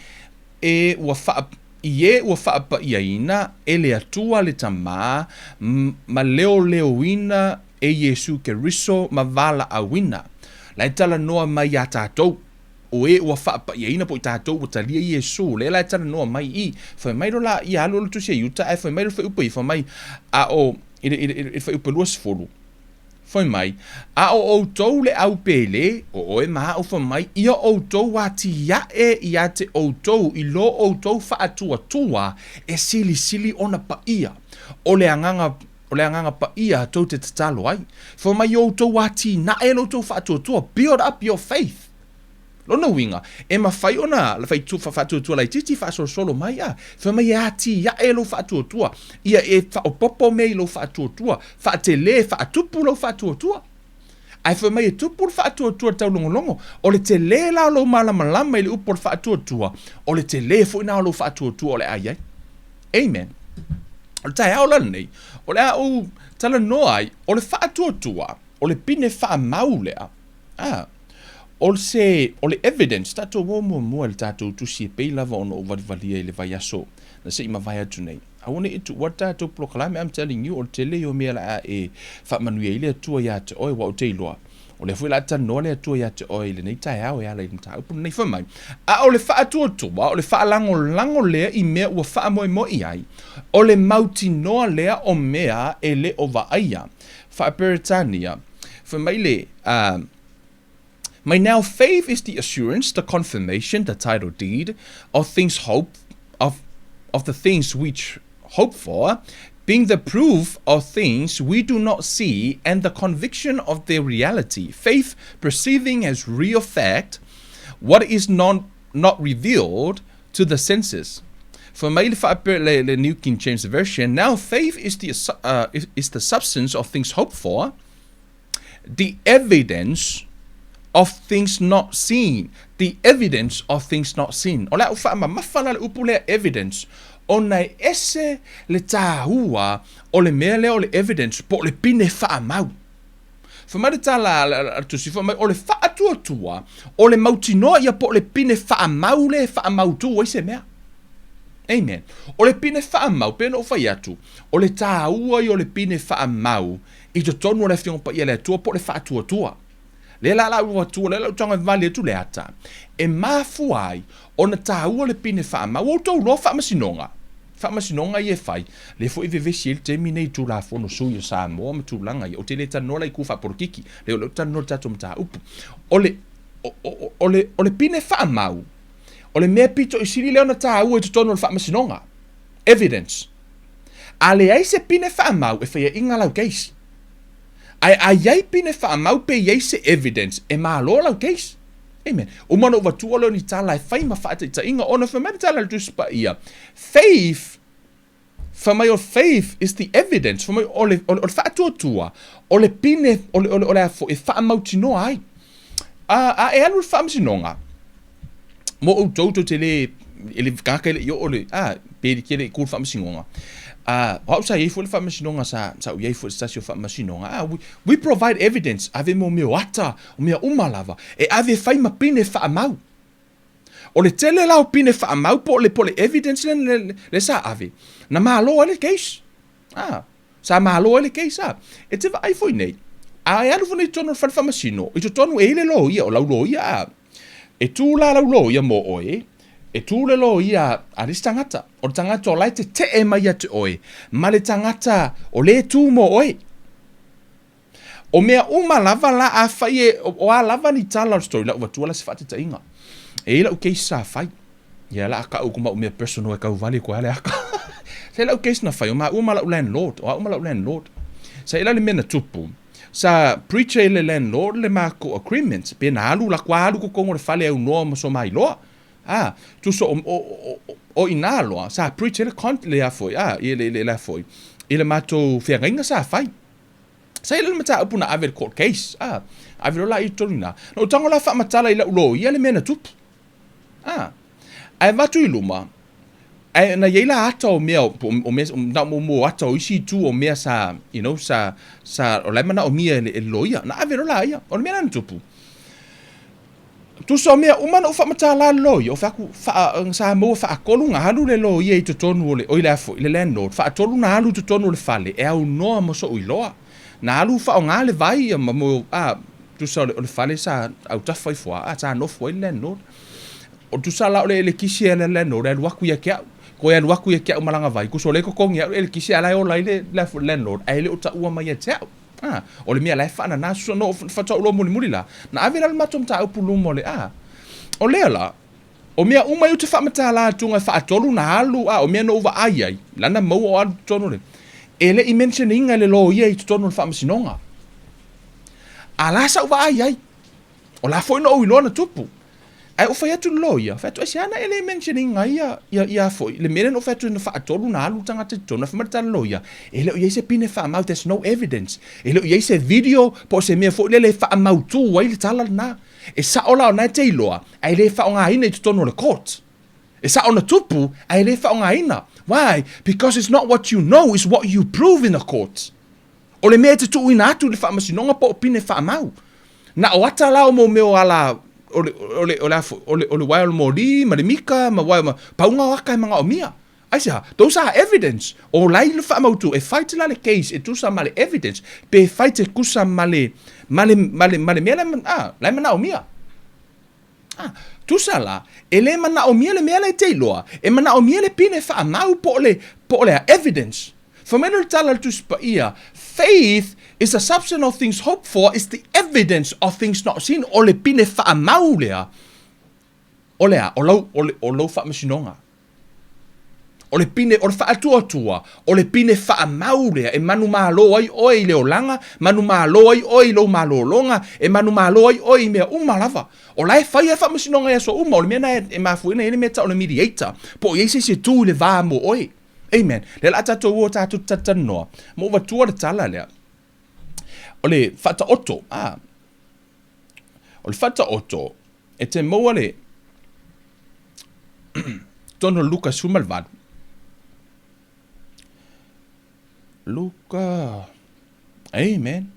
e ua faa, i e ua faapa'iaina e le Atua le Tamā, ma leoleoina e Iesu Keriso ma valaauina. La e talanoa mai iā tatou, o e ua faapa'iaina po o i tatou ua talia Iesu, lea la e talanoa mai i i. Fai mai loa la ia alu o le tusi a Iuta ae fai mai le fuaiupu ia, fai mai, a o, i le, i le, i le fuaiupu e 20, Fai mai, A o ʻoutou le au pele, ʻo ʻoe ma aʻu, fai mai, ia ʻoutou atiaʻe iā te ʻoutou i lo ʻoutou faatuatua e silisili ona paia, o le agaga, o le Agaga Paia tou te tatalo ai. Fai mai, ia ʻoutou atinae lo ʻoutou faatuatua, build up your faith. Lona uiga, e mafai ona faatuatua laitiiti faasolosolo mai a. Fai mai e atiae lou faatuatua, ia e faaopoopo mea i lou faatuatua, faatele, faatupu lou faatuatua. Ae fai mai e tupu le faatuatua i le taulogologo. O le tele la o lou malamalama i le upu o le faatuatua, o le tele foi lena o lou faatuatua o le a i ai. Amen. O le taeao la lenei, o le a ou talanoa ai, o le faatuatua, o le pine faamau lea, a, o se, o le evidence, tatou o muamua i le tatou tusi e pei lava ona ou valivalia i le vaiaso na se i mavae atu nei. Aua ne i tuua le tatou polokalame, I'm telling you, o le tele ia o mea o le a e faamanuia ai le Atua ia te oe, aua ou te iloa, o lea foi o le a talanoa le Atua ia te oe i lenei taeao e ala i le mataupu lenei. Fai mai, a o le faatuatua, o le faalagolago lea i mea ua faamoemoe i ai, o le mautinoa lea o mea e le o vaaia. Faa-Peretania, fai mai le, uh, mai now faith is the assurance, the confirmation, the title deed of things hope of of the things which hope for, being the proof of things we do not see and the conviction of their reality. Faith perceiving as real fact what is not not revealed to the senses. Fai mai le faapea le, le New King James Version, now faith is the, is the substance of things hoped for, the evidence of things not seen, the evidence of things not seen. O le a ou faamamafa la le upu lea evidence, ona e ese le tāua o le mea lea o le evidence po o le pine faamau. Fai mai le tala a le Tusi, fai mai, o le faatuatua, o le mautinoa ia po o le pine faamau lea e faamautū ai se mea. Amen. O le pine faamau, pei ona ou fai atu, o le tāua ia o le pine faamau i totonu o le Afioga Paia a le Atua po o le faatuatua. Lea la la ou atua, lea la ou tago e vali atu le ata, e mafua ai ona tāua le pine faamau. Ua outou iloa faamasinoga, faamasinoga ia e fai, lea foi e vevesi ai le taimi nei i Tulafono sui o Samoa ma tulaga ia. Ou te le talanoa la i ku faapolokiki, lea o lea ou te talanoa i le tatou mataupu. O le, o, o, o le, o le pine faamau, o le mea pito i sili lea ona tāua i totonu o le faamasinoga. Evidence. A leai se pine faamau e faiaʻiga lau case. Ae a iai pine faamau pe iai se evidence e malo lau case. Amen. Uma ona ou vatua lea o ni tala e fai ma faataitaiga ona fai mai le tala a le Tusi Paia, faith, fai mai o faith is the evidence, fai mai o le, o le, o le faatuatua, o le pine, o le, o le, o le a foi, e faamautinoa ai. A, a e alu i le faamasinoga, mo outou tou te le, e le tagata e le i oo le, a, pe ke le i ku le faamasinoga. A, o au sa i ai foi le faamasinoga sa, sa ou i ai foi i se tasi o faamasinoga. A, we, we provide evidence, ave mo mea o ata, o mea uma lava, e ave e fai ma pine faamau. O le tele la o pine faamau po o le, po o le evidence le, le, le, le sa ave, na malo ai le case. A, Sa malo ai le case a. E te vaai foi nei, a e alu foi nei i totonu o le fale faamasino, i totonu e i ai le loia, o lau loia a. E tu la lau loia mo oe, e tu le loia a le isi tagata. O le tagata o la e tetee mai ia te oe, ma le tagata o lea e tu mo oe. O mea uma lava la afai e, o a lava ni tala o le story, lau avatua la se faataitaiga. E i ai lau case sa fai. Ia la a kau ko mau mea personal e kau wale koe ale aka. Sa i lau case na fai, o maua ma lau landlord, o au ma lau landlord. Sa i la le mea na tupu, sa breach ai le landlord le makou agreement, pe na alu la kua alu kokogo le fale au noa ma so mai loa. A, tusa o, o, o, o, o ina loa, sa breach ai le con, le a foi, a, i le, le, le a foi, i le matou feagaiga sa fai. Sa i le mataupu na ave le court case, a, ave loa la i totonu ina. Na ou tago la faamatala i lau loia le mea na tupu. A, ae avatu i luma, ae na i ai la ata o mea, o mea, na o mo ata o isi itu o mea sa, you know, sa, sa, o la e manaomia e le, e le loia. Na ave loa la ia. O le mea la na tupu, tusa o mea uma na ou faamatala le loia, o fai atu, faa, sa maua faatolu na alu le loia i totonu o le, oi le a foi, le landlord, faatolu na alu i totonu o le fale e aunoa ma so'u iloa. Na alu faaaoga le vai ia ma mo, a, Tusa o le, o le fale sa autafa ifo a, sa nofo ai le landlord. O tusa la o le elekisi a le landlord e alu atu ia te au. Toe alu atu ia te au ma lana vai. Tusa o lea e totogi e au le elekisi a la e ola ai le, le landlord ae le o taua mai ia te au. A, o le mea la e faanana susa no faatoa ou iloa mulimuli la, na ave la le matou mataupu luma o le, a, o lea la, o mea uma ia ou te faamatala atu e faatolu na alu, a, o mea na ou vaai ai, lana maua o alu i totonu o le, e le i mention ina e le loia i totonu o le faamasinoga. A la sa ou vaai ai. O la foi na ou iloa na tupu. Ae ou fai atu i le loia, fai atu, aisea na e le mention ina ai ia, ia, ia foi, le mea lea na ou fai atu na faatolu na alu le tagata i totonu, ae fai mai le tala loia, e le o i ai se pine faamau, there's no evidence. E le o i ai se video po o se mea foi lele e faamautū ai le tala lena. E sao la o na e te iloa, ae le faaaogaina i totonu o le court. E sao na tupu, ae le faaaogaina. Why? Because it's not what you know, it's what you prove in the court. O le mea e te tuuina atu i le faamasinoga po o pine faamau. Na o ata la o mo mea o ala o le, o le, o le, o le, o le uaea o le moli ma le mika ma uaea ma pauga o aka e manaomia. Aisea? Those are evidence. O lai le faamautu e fight la le case e tusa ma le evidence pe fight e kusa ma le, ma le, ma le, ma le mea la, ah, la e manaomia. Ah, tusa la, e le manaomia le mea la e te iloa, e manaomia le pine faamau po o le, po o le a, evidence. Fai mai le tala a le Tusi Paia, Faith is the substance of things hoped for, is the evidence of things not seen. O le pine faamau lea, o le a? O lau, o le, o lou faamasinoga. O le pine, o le faatuatua, o le pine faamau lea e manumalo ai oe i le olaga, manumalo ai oe i lou malologa, e manumalo ai oe i mea uma lava. O la e fai lava faamasinoga i aso uma, o le mea lena e mafua ai ona i ai le mea e tau o le mediator, po o i ai se isi e tu i le va mo oe. Amen. Lea o le a tatou o tatou talatalanoa, ma ou avatua le tala lea, o le faataoto, a. O le Faataoto, e te maua le totonu o Luka 18. Luka, amen.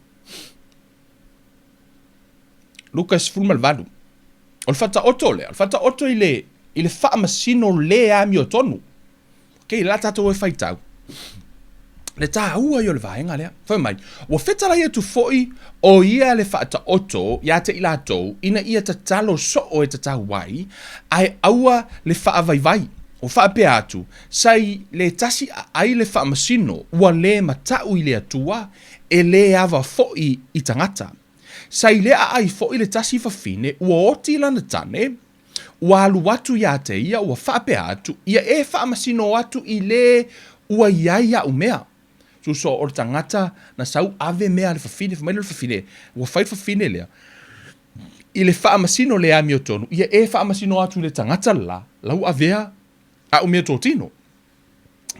Luka 18. O le Faataoto lea, o le Faataoto i le, i le faamasino le amiotonu. Ok, la tatou e faitau. Le tāua ia o le vaega lea. Fai mai, ua fetalai atu foi o ia le faataoto iā te i latou ina ia tatalo soo e tatau ai, ae aua le faavaivai. Ua faapea atu, sa i le tasi aai le faamasino ua le mataʻu i le Atua, e lē ava foʻi i tagata. Sa i le aai foʻi le tasi fafine ua oti lana tane, Ua alu atu iā te ia, ua faapea atu, ia e faamasino atu i lē ua i ai aʻu mea. Tusa o le tagata na sau ave mea a le fafine, fai mai lea o le fafine, ua fai le fafine lea i le faamasino le amiotonu, ia e faamasino atu i le tagata le la, la ua avea aʻu mea totino.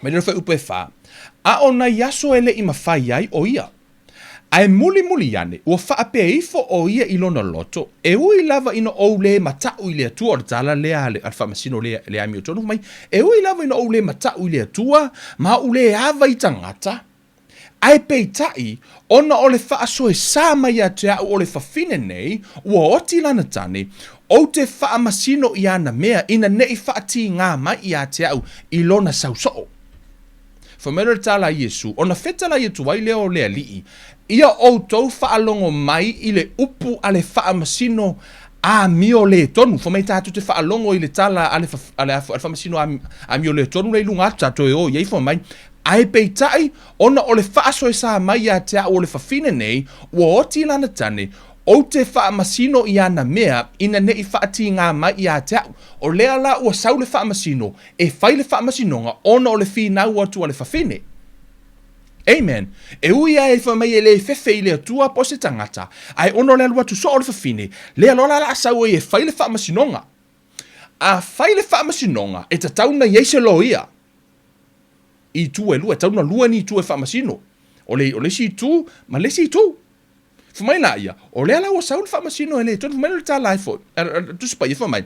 Mai le fuaiupu e fa, A o nai aso e le i mafai ai ʻo ia. Ae mulimuli ane, ua faapea ifo ʻo ia i lona loto, E ui lava ina ou lē mataʻu i le Atua, o le tala lea a le faamasino le, le amiotonu mai, e ui lava ina ou lē mataʻu i le Atua, ma ou lē ava i tagata, Ae peitai, ona o le faasoesa mai ia te au o le fafine nei, ua oti lana tane, ou te faamasino i ana mea ina ne i faatīgā mai ia te au i lona sau soo. Fai mai loa le tala a Iesu, ona fetalai atu ai lea o le Alii, Ia outou faalogo mai i le upu a le faamasino amio lē tonu. Fai mai tatou te faalogo i le tala a le, a le, a le faamasino amio lē tonu lea i luga atu, tatou e o i ai, fai mai, Ae peitai, ona o le faasoesa mai ia te au o le fafine nei, ua oti lana tane, ou te faamasino i ana mea, ina ne i faatīgā mai ia te au. O lea la ua sau le faamasino, e fai le faamasinoga ona o le finau atu a le fafine. Amen. E ui lava e fai mai e le fefe i le Atua po o se tagata, ae ona o le alu atu soo o le fafine, lea loa la o le a sau ai e fai le faamasinoga. A fai le faamasinoga, e tatau ona i ai se loia. I itu e lua, e tatau ona lua ni itu e faamasino. O le, o le isi itu ma le isi itu. Fai mai laia, o lea la ua sau le faamasino e le tonu, fai mai le tala ai foi, Tusi Paia fai mai,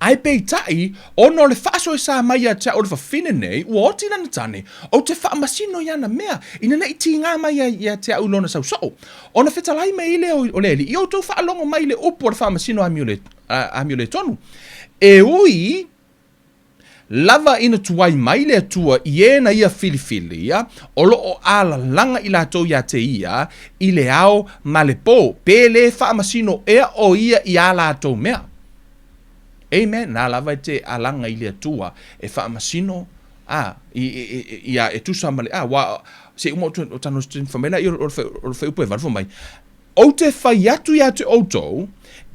Ae peitai, ona o le faasoesa mai ia te au o le fafine nei, ua oti lana tane, ou te faamasino i ana mea, ina ne i tīgā mai ai ia te au i lona sau soo. Ona fetalai mai ai lea o le Alii, ia outou faalogo mai i le upu a le faamasino amio le tonu. E ui lava ina tuai mai le Atua i e na ia filifilia, o lo o alalaga i latou iā te ia i le ao ma le pō, pe lē faamasino ea ʻo ia i ā latou mea. Amen. Na lava e te alaga i le Atua e faamasino a i, i, i, ia e tusa ma le a wa se uma o tano fai mai la i o le fuaiupu e valu fai mai Ou te fai atu iā te outou,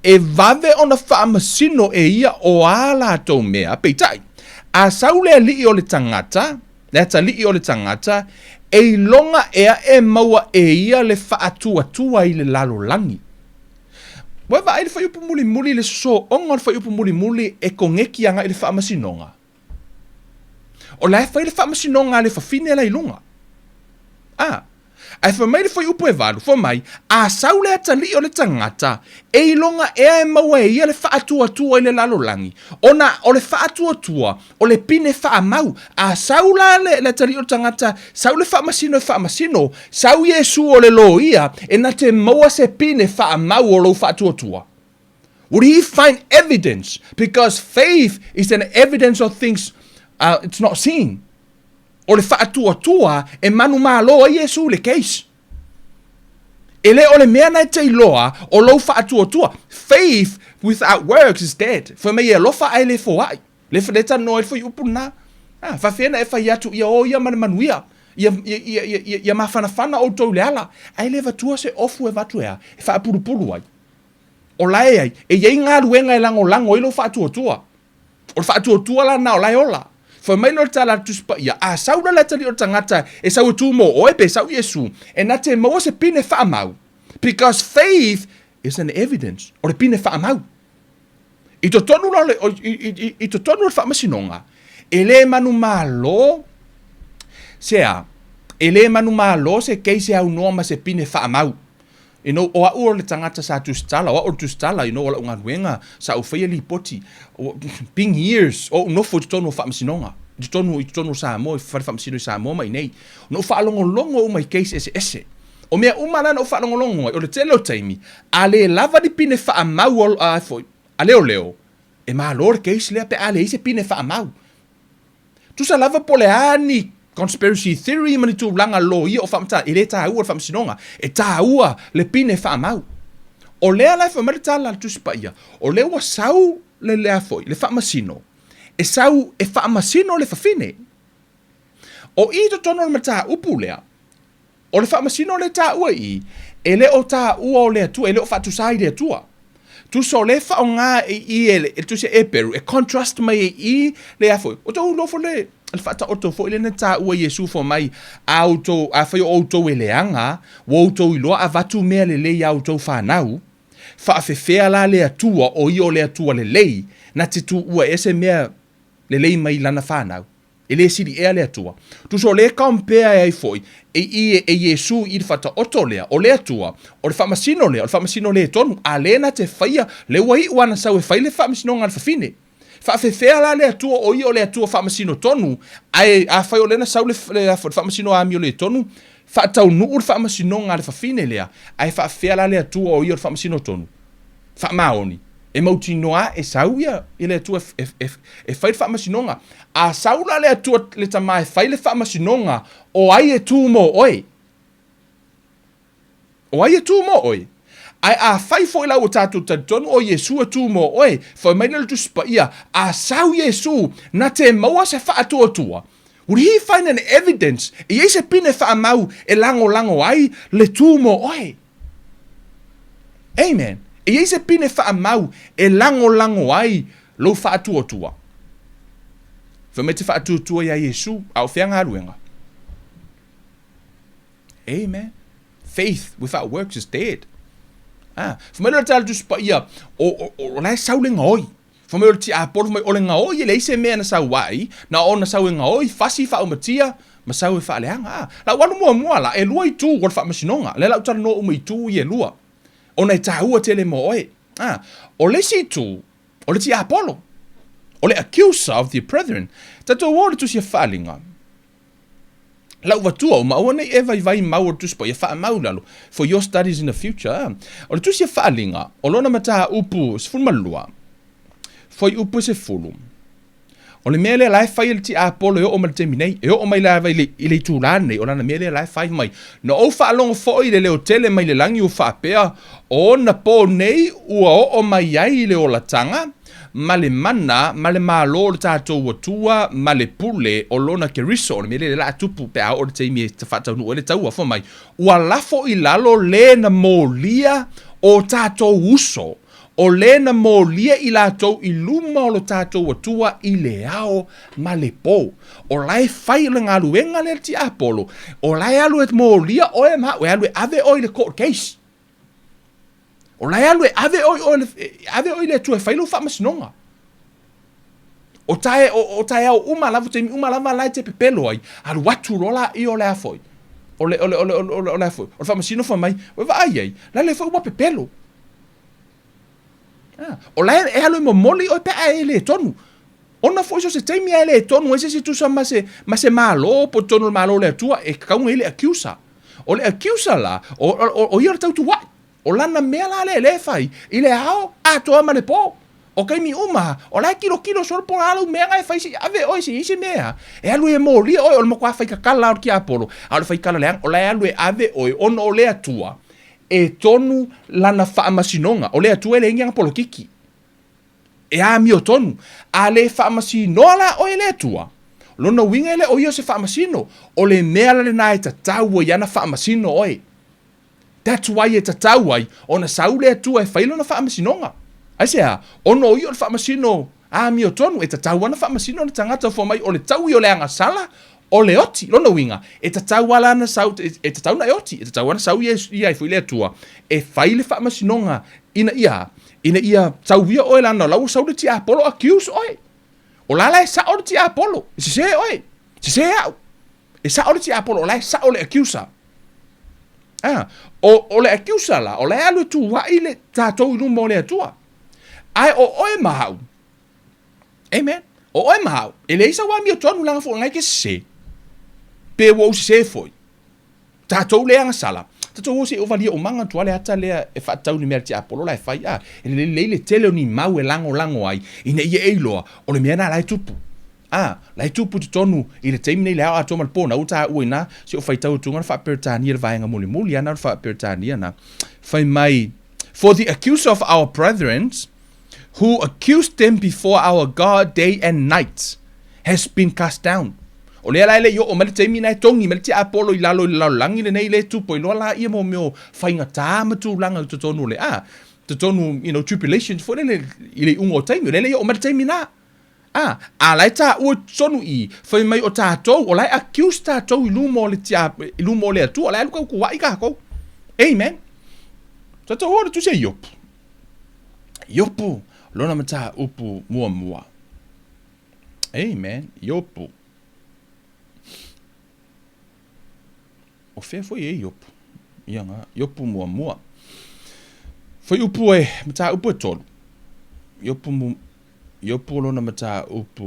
e vave ona faamasino e ia o ā latou mea, peitai, a sau le alii o le tagata, le atalii o le tagata, e iloga ea e maua e ia le faatuatua i le lalolagi. Ua e vaai i le fuaiupu mulimuli, le sosooga o le fuaiupu mulimuli e koneki agai i le faamasinoga? O la e fai le faamasinoga a le fafine la i luga. A. Ae fai mai le fuaiupu e valu, fai mai, a sau le atalii o le tagata, e iloga ea e maua e ia le faatuatua i le lalolagi, ona o le faatuatua, o le pine faamau. A sau la le, le atalii o le tagata, sau le faamasino e faamasino, sau Iesu o le loia, e na te maua se pine faamau o lou faatuatua. Would he find evidence? Because faith is an evidence of things uh, it's not seen. O le faatuatua e manumalo ai Iesu i le case. E le o le mea na e te iloa o lou faatuatua. Faith without works is dead. Fai mai e alofa ae le foai. Le, le talanoa ai le fuaiupu lena. Ah, faafefea na e fai atu ia o ia ma le manuia. Ia, ia, ia, ia, ia, ia mafanafana outou i le ala. Ae le avatua se ofu e avatu e a? E faapulupulu ai. O la e ai, e i ai galuega e lagolago ai lou faatuatua. O le faatuatua la lena o la e ola. Fai mai loa le tala a le Tusi Paia, a sau la le atalii o le tagata e sau e tu mo oe pe sau Iesu, e na te maua se pine faamau. Because faith is an evidence. O le pine faamau. I totonu la o le, i, i, i, i totonu o le faamasinoga, e le manumalo se a, e le manumalo se case e aunoa ma se pine faamau. You know, o a'u o le tagata sa tusitala, o a'u o le tusitala, you know, o la'u galuega, sa ou faia lipoti, been years o ou nofo i totonu o faamasinoga, i totonu, i totonu o Samoa, i fale faamasino i Samoa ma inei. Na ou faalogologo uma i case eseese. O mea uma la na ou faalogologo ai, o le tele o taimi, a le lava ni pine faamau a, a, foi, a leoleo, e malo le case lea pe a leai se pine faamau. Tusa lava po o le a ni conspiracy theory ma ni tulaga loia o faamatala, e le taua le faamasinoga, e taua le pine faamau. O lea la e fai mai le tala a le Tusi Paia, o lea ua sau le lea foi, le faamasino, e sau e faamasino le fafine. O i totonu o le mataupu lea, O le faamasino lea e taua i i, e le o taua o le Atua, e le o faatusa i le Atua. Tusa o lea e faaaoga i i e le Tusi a Eperu, e contrast mai ai i i le a foi, o tou iloa foi le, le faataoto foi lea na taua e Iesu fai mai, a outou, afai o outou e leaga, ua outou iloa avatu mea lelei iā outou fanau, faafefea la le Atua o ia o le Atua lelei, na te tuua ea se mea lelei mai lana fanau? E le sili ea le Atua. Tusa o le compare ai foi e i e Iesu i le faataoto lea, o le Atua, o le faamasino lea, o le faamasino le tonu, a le na te faia, le ua iu ana sau e fai le faamasinoga a le fafine. Faafefea la le Atua o ia o le Atua faamasino tonu, ae afai o lea na sau le, le, le faamasino amio le tonu, faataunuu le faamasinoga a le fafine lea, ae faafefea la le Atua o ia o le faamasino tonu? Faamaoni. E mautinoa e sau ia le Atua e, e, e fai le faamasinoga. A sau la le Atua le Tama e fai le faamasinoga, o ai e tu mo oe? O ai e tu mo oe? Ae afai foi la ua tatou talitonu o Iesu e tu mo oe, fai mai lea o le Tusi Paia, a sau Iesu, na te maua se faatuatua. Would he find an evidence? E i ai se pine faamau e lagolago ai le tu mo oe? Amen. E i ai se pine faamau e lagolago ai lou faatuatua. Fai mai te faatuatua iā Iesu, a o fea galuega? Amen. Faith without works is dead. Ah, fai mai lea o le tala Tusi Paia, o, o, o la e sau le gaoi. Fai mai o le tiapolo, fai mai o le gaoi e leai se mea na sau ai, na ona sau e gaoi, fasi faaumatia, ma sau e faaleaga. A, lau alu muamua la, e lua itu o le faamasinoga. Lea la ou talanoa uma i itu ia e lua, ona e taua tele mo oe. A, o le isi itu, o le tiapolo, o le accuser of the brethren. Tatou o i le Tusi a Faaaliga. Lau vatua uma, aua nei e vaivai mau o le Tusi Paia, faamau i lalo, for your studies in the future. A. O le Tusi a Faaaliga, o lona mataupu 12, fuaiupu e 10, o le mea lea la e fai e le tiapolo e oo mai le taimi nei, e oo mai lava i le, i le itulā lenei, o lana mea lea la e fai mai. Na ou faalogo foi i le leo tele mai le lagi ua faapea, O ona pō nei ua oo mai ai le olataga, ma le mana, ma le malo o le tatou Atua, ma le pule o lona Keriso, o le mea lea o le a tupu pe a oo le taimi e faataunuu ai le taua, fai mai, ua lafo i lalo le na molia o tatou uso, o le na molia i latou i luma o lo tatou Atua i le ao ma le po. O la e fai le galuega lea le tiapolo, o la e alu e molia oe ma au, e alu e ave oe i le court case. O la e alu e ave oe, oe, ave oe i le Atua e fai lou faamasinoga. O tae, o, o taeao uma lava, taimi uma lava la e te pepelo ai, alu atu loa laia o le a foi. O le, o le, o le, o le, o le a foi. O le faamasino fai mai, ua vaai ai, la le foi ua pepelo. Ah, o la e alu e momoli oe pe a e le tonu. Ona foi so se taimi a e le tonu ai se isi tusa ma se, ma se malo po tonu o le malo o le Atua e kakauga i le accuser. O le accuser la, o, o, o ia o le tautua'i. O lana mea la lea lea e fai i le ao atoa ma le po. O taimi uma, o la e kilokilo solo po o le a lau mea na e fai se i ave oe se i ai se mea e alu e molia oe. O le matua faikakala o le tiapolo, a o le faikala leaga, o la e alu e ave oe ona o le Atua e tonu lana faamasinoga. O le Atua e leai ni ana polokiki. E amiotonu. A le faamasinoa la oe e le Atua, lona uiga e le o ia o se faamasino. O le mea la lena e tatau ai ana faamasino oe. That's why e tatau ai ona sau le Atua e fai lona faamasinoga. Aisea? Ona o ia o le faamasino amiotonu, e tatau ana faamasino le tagata fua mai o le taui o le agasala, o le oti. Lona uiga, e tatau lava la ona sau, e tatau ona e oti, e tatau ona sau ia ia ai foi le Atua e fai le faamasinoga ina ia, ina ia tauia oe leaga o la ua sau le tiapolo accuse oe. O la la e sao le tiapolo, e sese oe, sese au. E sao le tiapolo, o la e sao le accuser. A, o, o le accuser la, o la e alu e tuuaʻi le tatou i luma o le Atua. Ae o oe ma au, amen, o oe ma au, e leai sau amiotonu leaga foi o lena e te sese, pe ua ou sese foi, tatou lea agasala, tatou o se i ou valia umaga atu lava le ata lea e faatatau i le mea a le tiapolo la e fai, a, e lelei le tele o ni mau e lagolago ai, ina ia e iloa, o le mea lena la e tupu. A, la e tupu i totonu i le taimi nei i le ao atoa ma le po na ua taua i ina, se i ou faitau atu na faa-Peretania le vaega mulimuli a na o le faa-Peretania na, fai mai, For the accuser of our brethren, who accused them before our God day and night, has been cast down. O lea la e le i oo mai le taimi na e togi mai le tiapolo i lalo i le lalolagi lenei le tupu ai loa laia mo mea o faigata ma tulaga i totonu o le a, totonu, you know, tribulations foi lele i le iuga o taimi, o lea e le i oo mai le taimi na. A, a la e taua i totonu i i, fai mai o tatou, o la e accuse tatou i luma o le tia, i luma o le Atua, o la e alu tautuaʻi tatou. Amen. Tatou o le tusi a Iopu. Iopu, lona mataupu muamua. Amen. Iopu. O fea foi e Iopu? Ia nga, Iopu muamua. Fuaiupu e, mataupu e tolu. Iopu mu, Iopu lona mataupu,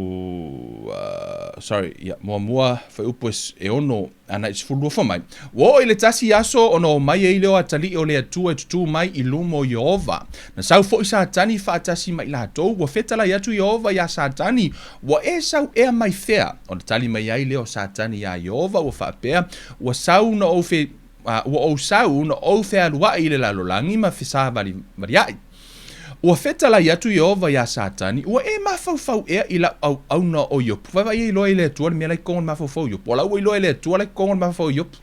uh, sorry, ia, muamua, fuaiupu e, e ono, ana i 12 fai mai. Ua oo i le tasi aso ona omai ai lea o atalii o le Atua e tutū mai i luma o Ieova. Na sau foi Satani faatasi ma i latou, ua fetalai atu Ieova iā Satani, Ua e sau ea mai fea? Ona tali mai ai lea o Satani iā Ieova, ua faapea, Ua sau na ou fe, a, ua ou sau na ou fealuaʻi i le lalolagi ma fesavalivaliaʻi. Ua fetalai atu Ieova iā Satani, Ua e mafaufau ea i lau auauna o Iopu. Vaavaai e iloa e le Atua le mea la i totonu o le mafaufau o Iopu. O la ua iloa e le Atua la i totonu o le mafaufau o Iopu.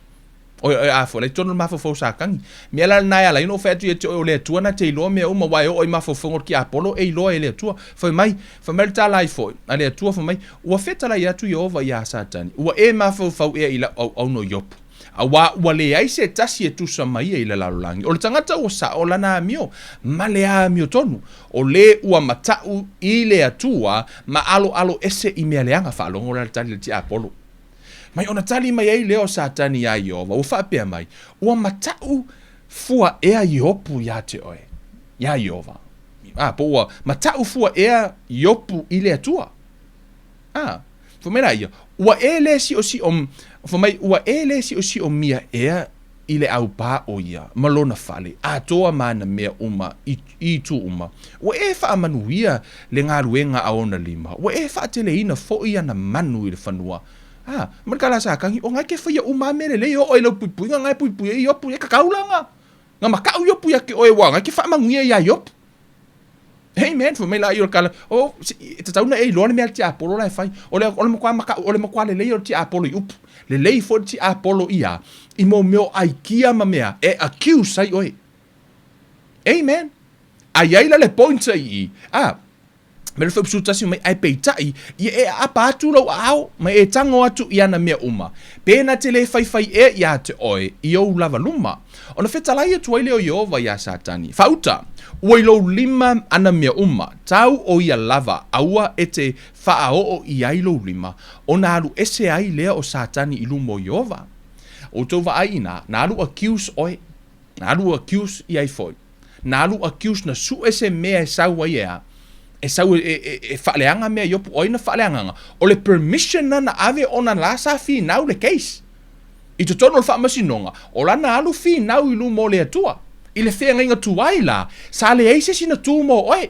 Oi, oi, a foi, la i totonu o le mafaufau o Satani. Mea la lena e ala ai ona ou fai atu ia te oe, o le Atua na te iloa mea uma, aua e oo i mafaufauga o le tiapolo, e iloa e le Atua. Fai mai, fai mai le tala ai foi a le Atua, fai mai, Ua fetalai atu Ieova iā Satani, ua e mafaufau ea i lau auauna o Iopu, aua ua leai se tasi e tusa ma ia i le lalolagi, o le tagata ua sao lana amio, ma le amiotonu, o le ua mataʻu i le Atua ma aloalo ese i mea leaga. Faalogo la le tali a le tiapolo. Mai ona tali mai ai lea o Satani iā Ieova, ua faapea mai, Ua mataʻu fua ea Iopu iā te oe, iā Ieova. A, po ua mataʻu fua ea Iopu i le Atua. A, fai mai la ia, Ua e le siʻosiʻo, fai mai, ua e le siʻosiʻomia ea i le aupā o ia ma lona fale, atoa ma ana mea uma i, i itu uma. Ua e faamanuia le galuega a ona lima, ua e faateleina foi ana manu i le fanua. A, ma le kala Satani, o na e ke faia uma a mea lelei, e oo i lau puipuiga na e puipui ai Iopu, e kakau la nga, nga makaʻu Iopu ia te oe, ua na e ke faamanuia iā Iopu. Amen. Fai mai la ia o le kala, o, e tatau ona e iloa le mea a le tiapolo la e fai. O le, o le matua makaʻu, o le matua lelei o le tiapolo i upu. Lelei foi le tiapolo ia i mo mea o aikia ma mea e accuse ai oe. Amen. A i ai la le point i i, a, me le fuaiupu 11 fai mai, ae peitai, ia e aapa atu lou aao, ma e tago atu i ana mea uma, pe na te le faifai ea iā te oe i ou lava luma. Ona fetalai atu ai lea o Ieova iā Satani, Faauta, ua i lou lima ana mea uma, tau o ia lava, aua e te faaoo i ai lou lima, ona alu ese ai lea o Satani i luma o Ieova. Outou vaai inā, na alu accuse oe, na alu accuse i ai foi. Na alu accuse na sue se mea e sau ai e a, e sau e, e, e faaleaga mea Iopu, o ai na faaleagaga? O le permission na na ave ona la sa finau le case. I totonu o le faamasinoga, o lana alu finau i luma o le Atua. I le feagaiga tuai la, sa leai se isi na tu mo oe.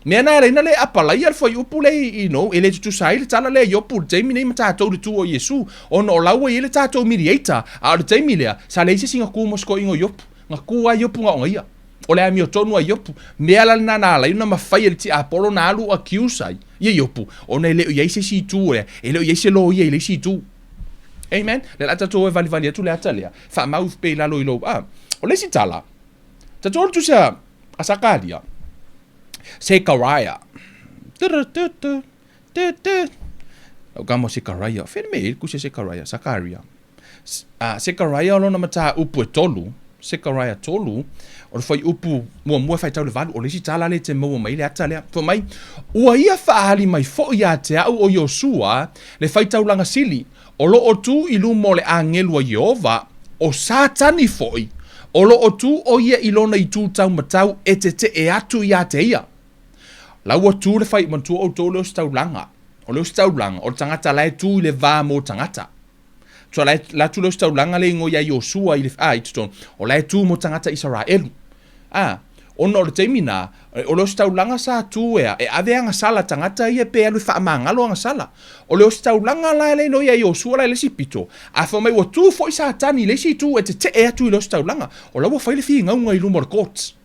Mea na e ala ai na le apalaia le fuaiupu lea i, you know, e le tutusa ai le tala lea Iopu i le taimi nei ma tatou i le tu o Iesu, ona o la ua i ai le tatou mediator, a o le taimi lea, sa leai se isi na tu mo se toeaina o Iopu. Na tu lava Iopu na ona ia. O le amiotonu a Iopu. Mea la lena na ala ai ona mafai e le tiapolo ona alu accuse ai ia Iopu, ona e le o i ai se isi itu lea, e le o i ai se loia i le isi itu. Amen. Lea la tatou o e valivali atu le ata lea, faamau pea i lalo i lou, a. O le isi tala, tatou o le tusi a, a Sakaria, Sekaraia. Lau kama o Sekaraia, fea le mea e i ai le tusi a Sekaraia, Sakaria. A, Sekaraia o lona mataupu e tolu, Sekaraia 3, o le fuaiupu muamua e faitau le valu, o le isi tala lea e te maua mai ai le ata lea. Fai mai, Ua ia faaali mai foi ia te au o Iosua, le faitaulaga sili, o lo o tu i luma o le agelu a Ieova, ʻO Satani foʻi, o loʻo tu ʻo ia i lona itu taumatau e teteʻe atu iā te ia. La ua tu le fai, manatua ʻoutou le ositaulaga. O le ositaulaga, o le tagata la e tu i le va mo tagata. So la e la tu le ositaulaga le igoa iā Iosua i le, a, i totonu, o la e tu mo tagata Isaraelu. A, ona o le taimi na, o le ositaulaga sa tu ea, e ave agasala tagata ia pe alu e faamagalo agasala. O le ositaulaga la le igoa iā Iosua la i le isi pito, a fai mai ua tu foi Satani i le isi itu e teteʻe atu i le ositaulaga, o la ua fai le finauga i luma o le court.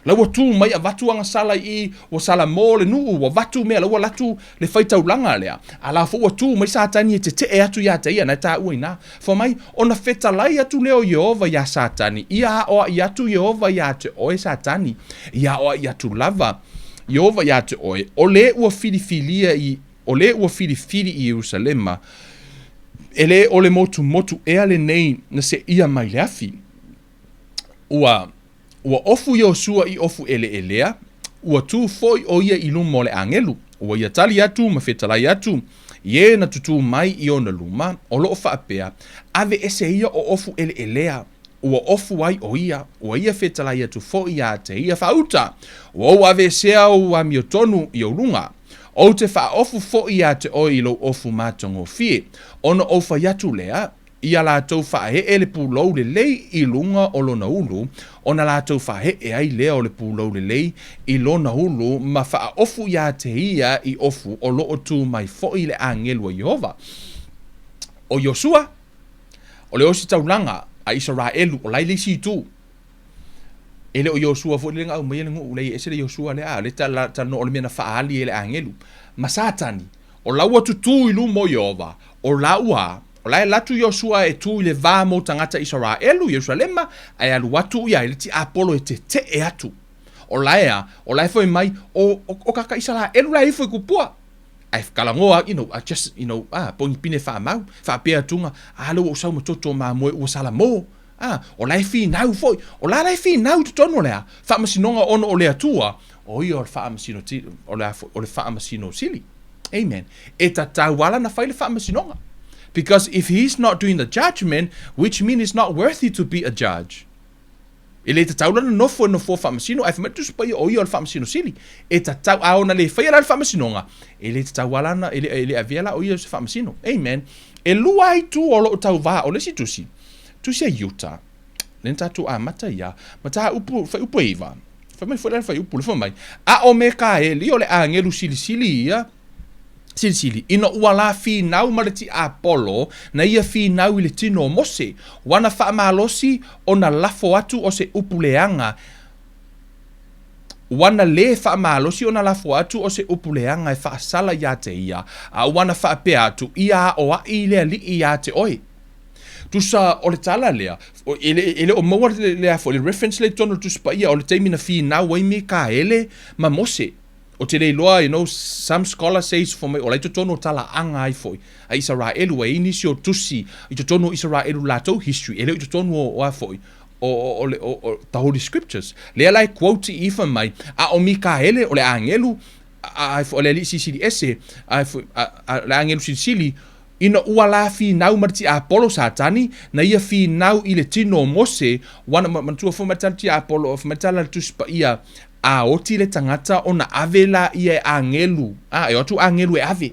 La ua tu mai avatu agasala i i, ua salamo le nuu, ua avatu mea, la ua alu atu le faitaulaga lea, a la foi ua tu mai Satani e teteʻe atu iā te ia, na e taua inā. Fai mai, ona fetalai atu lea o Ieova iā Satani, ia aʻoaʻi atu Ieova iā te ʻoe Satani, ia aʻoaʻi atu lava Ieova iā te ʻoe, o le ua filifilia i, o le ua filifili i Ierusalema, e le o le motumotu ea lenei na seʻia mai le afi. Ua. Ua ofu Iosua i ofu ʻeleʻelea, ua tū foi ʻo ia i luma o le ʻāgelu. Ua ia tali atu ma fetalai atu i e na tutū mai i ona luma, o loʻo faapea, ʻAwe ese ia o ofu ʻeleʻelea, ua ofu ai ʻo ia, ua ia fetalai atu foi iā te ia faauta, ua ou ʻaweʻesea ou amiotonu i ou luga. Ou te faaofu foi iā te ʻoe i lou ofu matagofie, ona ou fai atu lea, Ia lātou faaeʻe le pūlou lelei i luga o lona ulu, ona lātou faaeʻe ai lea o le pūlou lelei i lona ulu ma faaofu iā te ia i ofu o loʻo tū mai foʻi le ʻāgelu a Iēhova. ʻO Iosua, o le ositaulaga a Isaraelu, o laila isi itu. E le o Iosua foi le na aumaia le nuu lei ese le Iosua lea, a le talanoa o le mea na faaali e le ʻāgelu. Ma Satani, o la ua tutū i luma o Iēhova, o la ua, o la e alu atu Iosua e tū i le va mo tagata Isaraelu, Ierusalema, ae alu atu ia i le tiapolo e teteʻe atu. O la ea, o la e fai mai, o, o, o kaka Isaraelu la e ifo i kupua. Ae talanoa, you know, I just, you know, ah, pogi pine faamau, faapea atuga, a lea ua ou sau ma toto mamoe ua salamo. A, o la e finau foi, o la la e finau i totonu o le a, faamasinoga ona o le Atua, o ia o le faamasino, o le a foi, o le faamasino sili. Amen. E tatau lava la na fai le faamasinoga. Because if he's not doing the judgment, which mean he's not worthy to be a judge. E le tatau la na nofo e nofoa faamasino, ae fai mai le Tusi Paia o ia o le faamasino sili. E tatau, a ona le faia la le faamasinoga, e le tatau lava la na, e le, e le avea la o ia o se faamasino. Amen. E lua ai itu o loo tauvā, o le isi tusi, tusi a Iuta, lea na tatou amata ia, mataupu, fuaiupu e iva, fai mai foi la le fuaiupu, le fai mai, a o Mekaeli o le agelu silisili ia, silisili, ina ua la finau ma le tiapolo, na ia finau i le tino o Mose, ua na faamalosi ona lafo atu o se upu leaga, Ua na lē faamalosi ona lafo atu o se upu leaga e faasala iā te ia, a ua na faapea atu, Ia aʻoaʻi le aliʻi iā te ʻoe. Tusa o le tala lea, e le, e le o maua le, le, a foi, le reference lea i totonu o le Tusi Paia o le taimi na finau ai Mikaele ma Mose. Ou te le iloa, you know, some scholar says fai mai o la i totonu o talaaga ai foi a Isaraelu, ua i ai nisi o tusi i totonu o Isaraelu latou history, e le o i totonu o, o a foi, o, o, o, le, o, o the Holy Scriptures. Lea la e quote i i fai mai, a o Mikaele, o le agelu, a, a, o le alii silisili ese, a, a, a, le agelu silisili, ina ua la finau ma le tiapolo Satani, na ia finau i le tino o Mose, ua na, manatua fai mai le tiapolo, fai mai le tala a le Tusi Paia, a oti le tagata ona ave la ia e agelu, a, e o atu agelu e ave.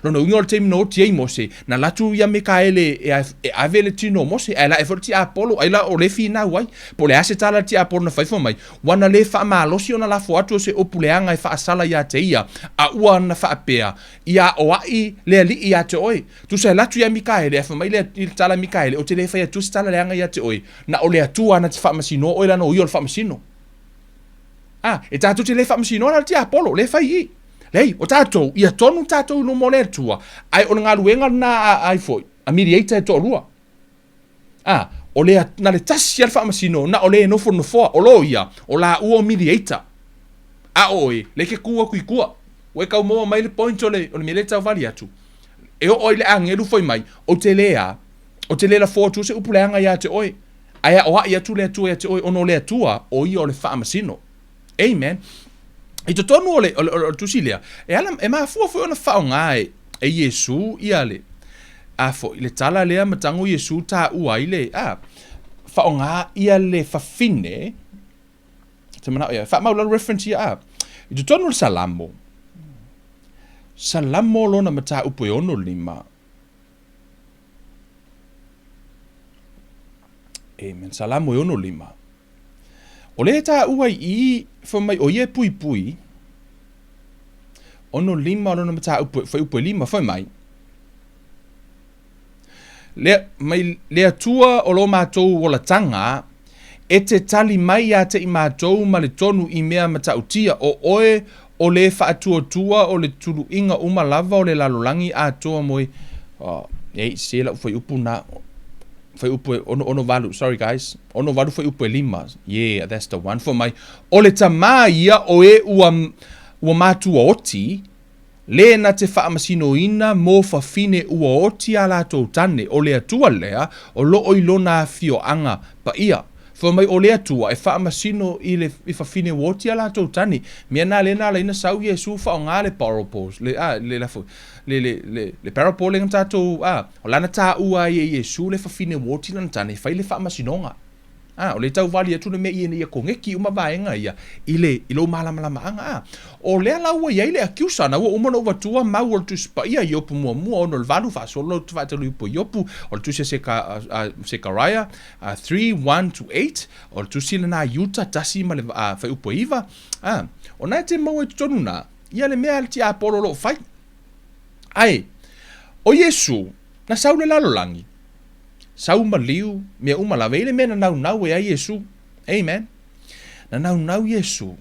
Lona uiga o le taimi na oti ai Mose, na alu atu ia Mikaele e, e ave le tino o Mose, ae la e foi le tiapolo, ai la o le finau ai. Po o le a se tala a le tiapolo na fai fai mai, ua na le faamalosi ona lafo atu o se upu leaga e faasala iā te ia, a ua na faapea, Ia aʻoaʻi le aliʻi iā te ʻoe. Tusa e alu atu iā Mikaele, ae fai mai le, i le tala a Mikaele, Ou te le fai atua se tala leaga iā te ʻoe, na o le Atua na te faamasinoa ʻoe lana o ia o le faamasino. A, e tatou te le faamasinoa la le tiapolo, le fai i. Leai, o tatou, ia tonu tatou i luma o le Atua, ae o le galuega lena a, ai foi, a mediator e toalua. A, o le, na le tasi a le faamasino, na o le e nofo nofoa, o loia, o laua o mediator. A o oe, le ke kū aku i tua. Ua e kau maua mai le point o le, o le mea lea e tauvali atu. E oo ai le agelu fai mai, ou te le a, ou te le lafo atu se upu leaga iā te oe. Ae aʻoaʻi atu le Atua iā te oe, ona o le Atua, o ia o le faamasino. Amen. I totonu o le, o le, o le, o le tusi lea, e ala, e mafua foi ona faaaoga e, e Iesu ia le, A foi le tala lea ma tago Iesu taua ai le, a, faaaoga ia le fafine, te manao ia, faamau lalo reference ia, a, i totonu o le Salamo, Salamo lona mataupu e 65, Amen. Salamo e 65. O lea e taua i i, fai mai o ia e puipui, 65 o lona mataupu, fuaiupu e 5, fai mai, Le, mai le Atua o lo matou olataga, e te tali mai ia te i matou ma le tonu i mea matautia, o oe o le faatuatua o le tuluiga uma lava o le lalolagi atoa mo e, oh, ei, se lau fuaiupu na, fuaiupu e ono, ono valu, sorry guys, ono valu fuaiupu e lima, yeah, that's the one, fai mai, o le tamā ia o e ua, ua matua oti, Le na te faamasinoina mo fafine ua oti a latou tane, o le Atua lea o loo i lona afioaga paia. Fai mai o le Atua e faamasino i le i fafine ua oti a latou tane. Mea na lea na ala ai na sau Iesu faaaoga le parables, le a le lafo le le le le parable lea na tatou a o lana taua ai e Iesu le fafine ua oti lana tane e fai le faamasinoga. A, o lea e tau vali atu le mea ina ia koneki uma vaega ia i le, i lou malamalamaaga. A, o lea la ua i ai le accuser na ua uma ona ou avatua mau o le Tusi Paia i Iopu muamua 6 i le 8 faasolo lau faatelu i upu o Iopu, o le Tusi a Seka, a, Sekaraia 3, 1 to 8, o le Tusi lena a Iuta 1 ma le a, fuaiupu e 9. A, o na e te maua i totonu na, ia le mea a le tiapolo o lo o fai. Ae, o Iesu, na sau le lalolagi, Sau ma liu, mea uma lava. E i ai le mea na naunau e ai Iesu. Amen. Na naunau Iesu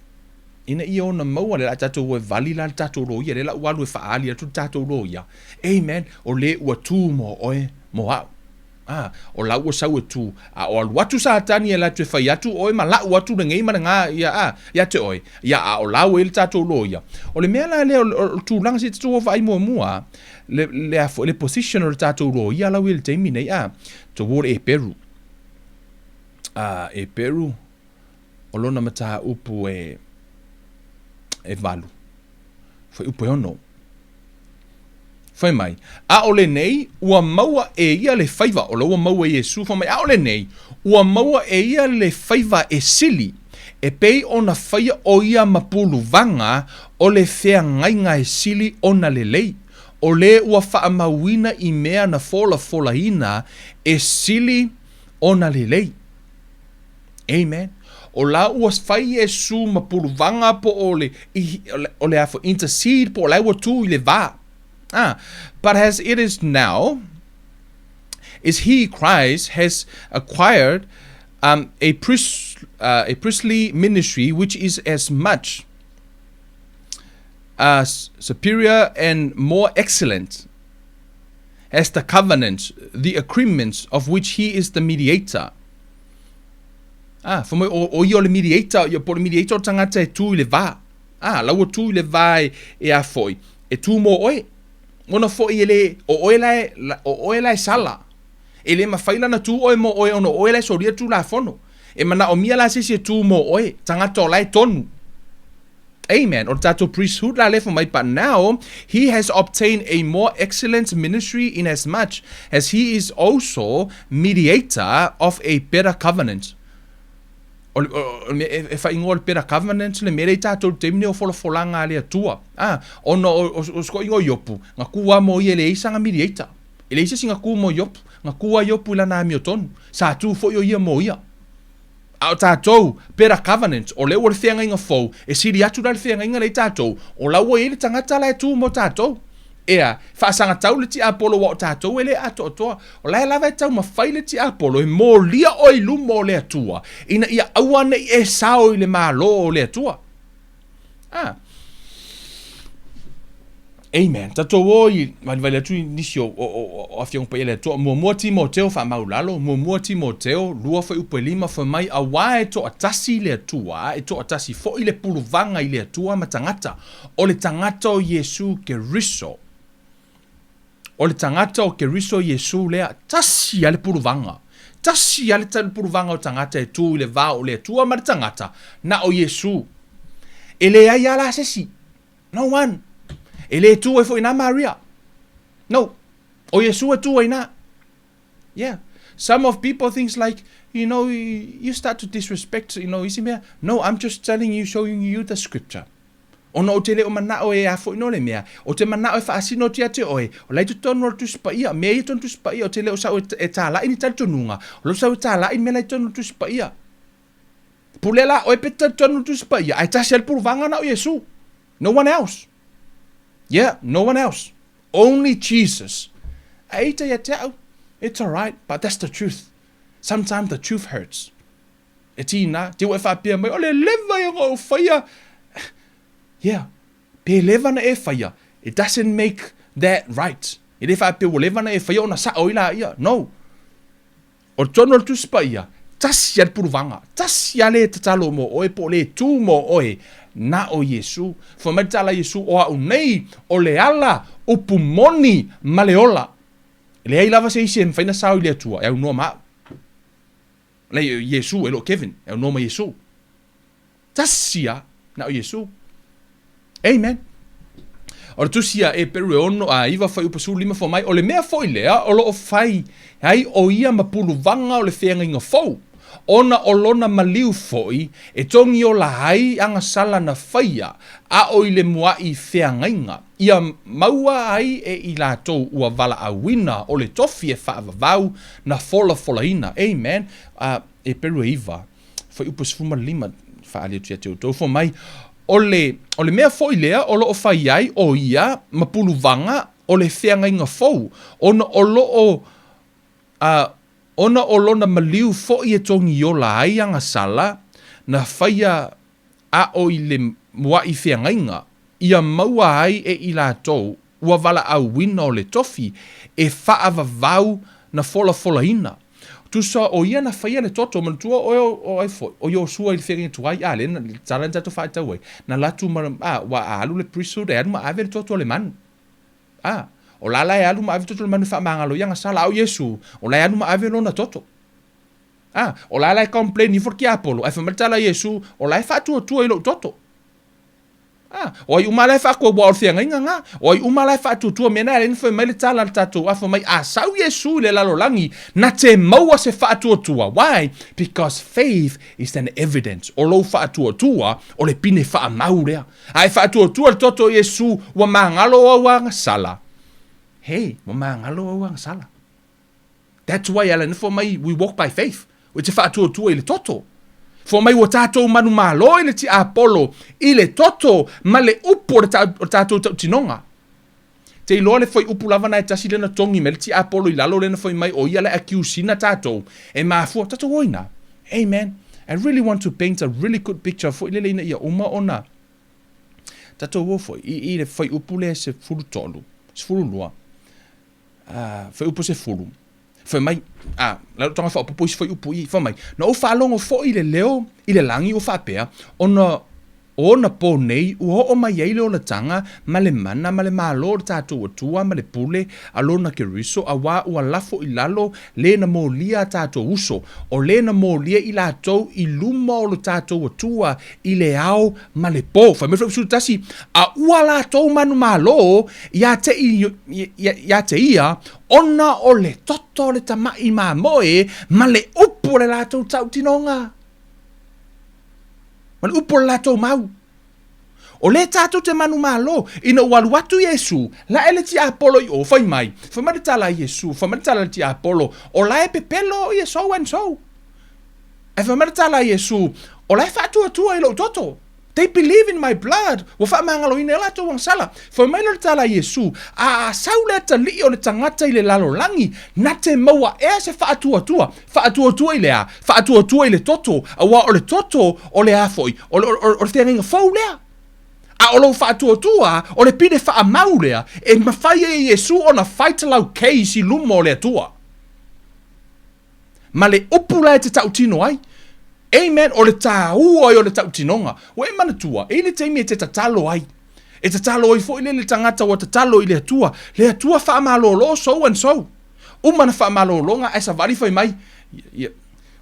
ina ia ona maua le la tatou o e vali la le tatou loia, le la ua alu e faaali atu le tatou loia. Amen. O le ua tu mo oe, mo au. Ah, o la ua sau e tu, a o alu atu Satani e alu atu e fai atu oe ma lau atu lenei ma lena, ia, ah, ia te oe. Ia, a o la ua i ai le tatou loia. O le mea la lea, o le tulaga se i tatou o vaai muamua, le, le a foi, le position o le tatou loia lau i le taimi nei, a, toward Eperu. A, Eperu, o lona mataupu e, e valu. Fuaiupu e ono. Fai mai, a o lenei, ua maua e ia le faiva, o la ua maua e Iesu, fai mai, a o lenei, ua maua e ia le faiva e sili, e pei ona faia o ia ma puluvaga o le feagaiga e sili ona lelei, o le ua faamauina i mea na folafolaina e sili ona lelei. Amen. O la ua fai Iesu ma puluvaga po o le, o le a foi, intercede po o la ua tu i le va. Ah, but as it is now, is he, Christ, has acquired um, a, priest, uh, a priestly ministry which is as much uh, superior and more excellent as the covenants, the agreements of which he is the mediator. Ah, fai mai, o, o ia o le mediator, ia po o le mediator o le tagata e tu i le va. Ah, la ua tu i le va e, e a foi, e tu mo oe. Ona foi e le, o oe la e, la, o oe la e sala. E le mafai la na tu oe mo oe ona o oe la e solia Tulafono. E manaomia la se isi e tu mo oe, tagata o la e tonu. Amen. O le tatou priesthood la lea fai mai, but now he has obtained a more excellent ministry in as much as he is also mediator of a better covenant. O le, o, le, e, e whaingoa le better covenant le mea lea i tātou le taimi nei o folafolaga a le Atua. Ah, ona o, o, o sikoiga o Iopu, nga kua mo ia e leai sanga mediator. E leai se isi nga ku mo Iopu. Nga ku a Iopu i lana amiotonu. Sa tu foi o ia mo ia. A o tatou, better covenant, o lea ua le feagaiga fou, e sili atu la le feagaiga lea i tatou, o la ua i ai le tagata la e tu mo tatou. Ea, faasagatau le tiapolo aua o tatou e le atoatoa. O la e lava e taumafai le tiapolo e molia oe i luma o le Atua, ina ia aua ne i e sao i le Malo o le Atua. Ah. Amen. Tatou o i valivali atu i nisi o, o, o, o afioga paia le Atua. Muamua Timoteo faamaulalo, muamua Timoteo, lua fuaiupu e lima, fai mai, auā e toatasi le Atua, e toatasi foi le puluvaga i le Atua ma tagata, o le tagata o Iesu Keriso. O le tagata o Keriso Iesu lea, tasi lava le puluvaga. Tasi lava le puluvaga o tagata e tu i le va o le Atua ma le tagata, na o Iesu. E leai lava la se isi. No one. E le tu ai foi i ina Maria. No. O Iesu e tu ai ina. Yeah. Some of people thinks like, you know, you start to disrespect, you know, isi mea. No, I'm just telling you, showing you the scripture. Ona ou te le o manao e a foi no le mea. O te manao e faasino tia te oe. O lai totonu o le Tusi Paia. Mea ia tonu Tusi Paia. O te le o sau e, e tālai ni talitonuga. O lou sau e tālai ni mea lai tonu Tusi Paia. Pule la oe pe talitonu le Tusi Paia. Ae tasi a le puluvaga na o Iesu. No one else. Yeah, no one else. Only Jesus. Ae ita ia te au, it's alright, but that's the truth. Sometimes the truth hurts. E tīnā, te ua e whaapea mai, o le leva ia ngā o whaia. Yeah, pe leva na e whaia, it doesn't make that right. E le whaapea ua leva na e whaia ona sao i la ia. No. O le tonu o le Tusi Paia, tasi a le puluvaga, tasi a le tatalo mo oe po o le tu mo oe, na o Iesu. Fai mai le tala a Iesu, O au nei, o le ala, upu moni ma le ola. E leai lava se isi e mafai na sao i le Atua, e aunoa ma au. Lei, Iesu, e le o Kevin, e aunoa ma Iesu. Tasi a, na o Iesu. Amen. O le tusi a Eperu e ono a iva fuaiupu 15 fai mai, o le mea foi lea o lo o fai ai o ia ma puluvaga o le feagaiga fou, ona o lona maliu foi e togi ola ai agasala na faia a o i le muaʻi feagaiga, ia maua ai e i latou ua valaauina o le tofi e faavavau na folafolaina. Amen. A Eperu e iva fuaiupu 15, faaali atu ia te outou, fai mai, O le, o le mea foi lea o lo o fai ai o ia ma puluvaga o le feagaiga fou, ona o lo o, a, ona o lona maliu foi e togiola ai agasala na faia a o i le muaʻi feagaiga, ia maua ai e i latou ua valaauina o le tofi e faavavau na folafolaina. Tusa o ia na faia le toto, manatua oe o, o ai foi, o Iosua i le feagaiga tuai, a, lea na, le tala na tatou faatau ai, na alu atu ma, a, ua alu le priesthood e alu ma ave le toto a le manu. A, o la la e alu ma ave le toto a le manu e faamagalo i agasala, a o Iesu, o la e alu ma ave lona toto. A, o la la e complain ifo le tiapolo, ae fai mai le tala a Iesu, o la e faatuatua i lou toto. A, o ai uma la e faakoa ua o le feagaiga nga. O ai uma la e faatuatua mea na e ala ai ona fai mai le tala a le tatou a fai mai a sau Iesu i le lalolagi na te maua se faatuatua. Why? Because faith is an evidence. O lou faatuatua o le pine faamau lea. A e faatuatua le toto o Iesu ua magalo au agasala. Hey, ua magalo au agasala. That's why ala nofo mai we walk by faith. Ua te faatuatua i le toto. Fo mai ua tātou manumalo i le tiapolo i le toto ma le upu o le tātou tautinoga. Te iloa le fuaiupu lava na e tasi lea na togi mai le tiapolo i lalo lea na fai mai o ia le accuse ina tātou e mafua tātou o ina. Amen. I really want to paint a really good picture foi lele ina ia uma ona tātou o foi i, i le fuaiupu lea 13, 12. A, fuaiupu 10. Fai mai, a, la taga faaopoopo isi fuaiupu i, fai mai, na ou faalogo foi i le leo i le lagi ua faapea, ona o ona pō nei ua oo mai ai le olataga ma le mana ma le malo o le tatou Atua ma le pule a lona Keriso, auā ua lafo i lalo le na molia a tatou uso, o le na molia i latou i luma o lo tatou Atua i le ao ma le pō. Fai mai le fuaiupu 11, a ua latou manumalo ia te, ia te ia, ona o le toto o le tamaʻi mamoe ma le upu o le latou tautinoga. Ma le upu o le latou mau. O lea tatou te manumalo, ina ua alu atu Iesu, lae le tiapolo i o, fai mai, fai mai le tala a Iesu, fai mai le tala a le tiapolo, o la e pepelo ia so and so. Ae fai mai le tala a Iesu, O la e faatuatua i lou toto. They believe in my blood. Ua faamagaloina ai latou agasala. Fai mai lea le tala a Iesu, A sau le atalii o le tagata i le lalolagi, na te maua ea se faatuatua? Faatuatua i le a? Faatuatua i le toto, aua o le toto o le a foi? O le, o, o le feagaiga fou lea. A o lou faatuatua, o le pine faamau lea, e mafai ai e Iesu ona fight lau case i luma o le Atua. Ma le upu la e te tautino ai. Amen, o le tāua ia o le tautinoga. Ua e manatua, e i le taimi e te tatalo ai. E tatalo ai foi le le tagata ua tatalo i le Atua, le Atua faamalolo so and so. Uma na faamalologa ae savali fai mai, ia,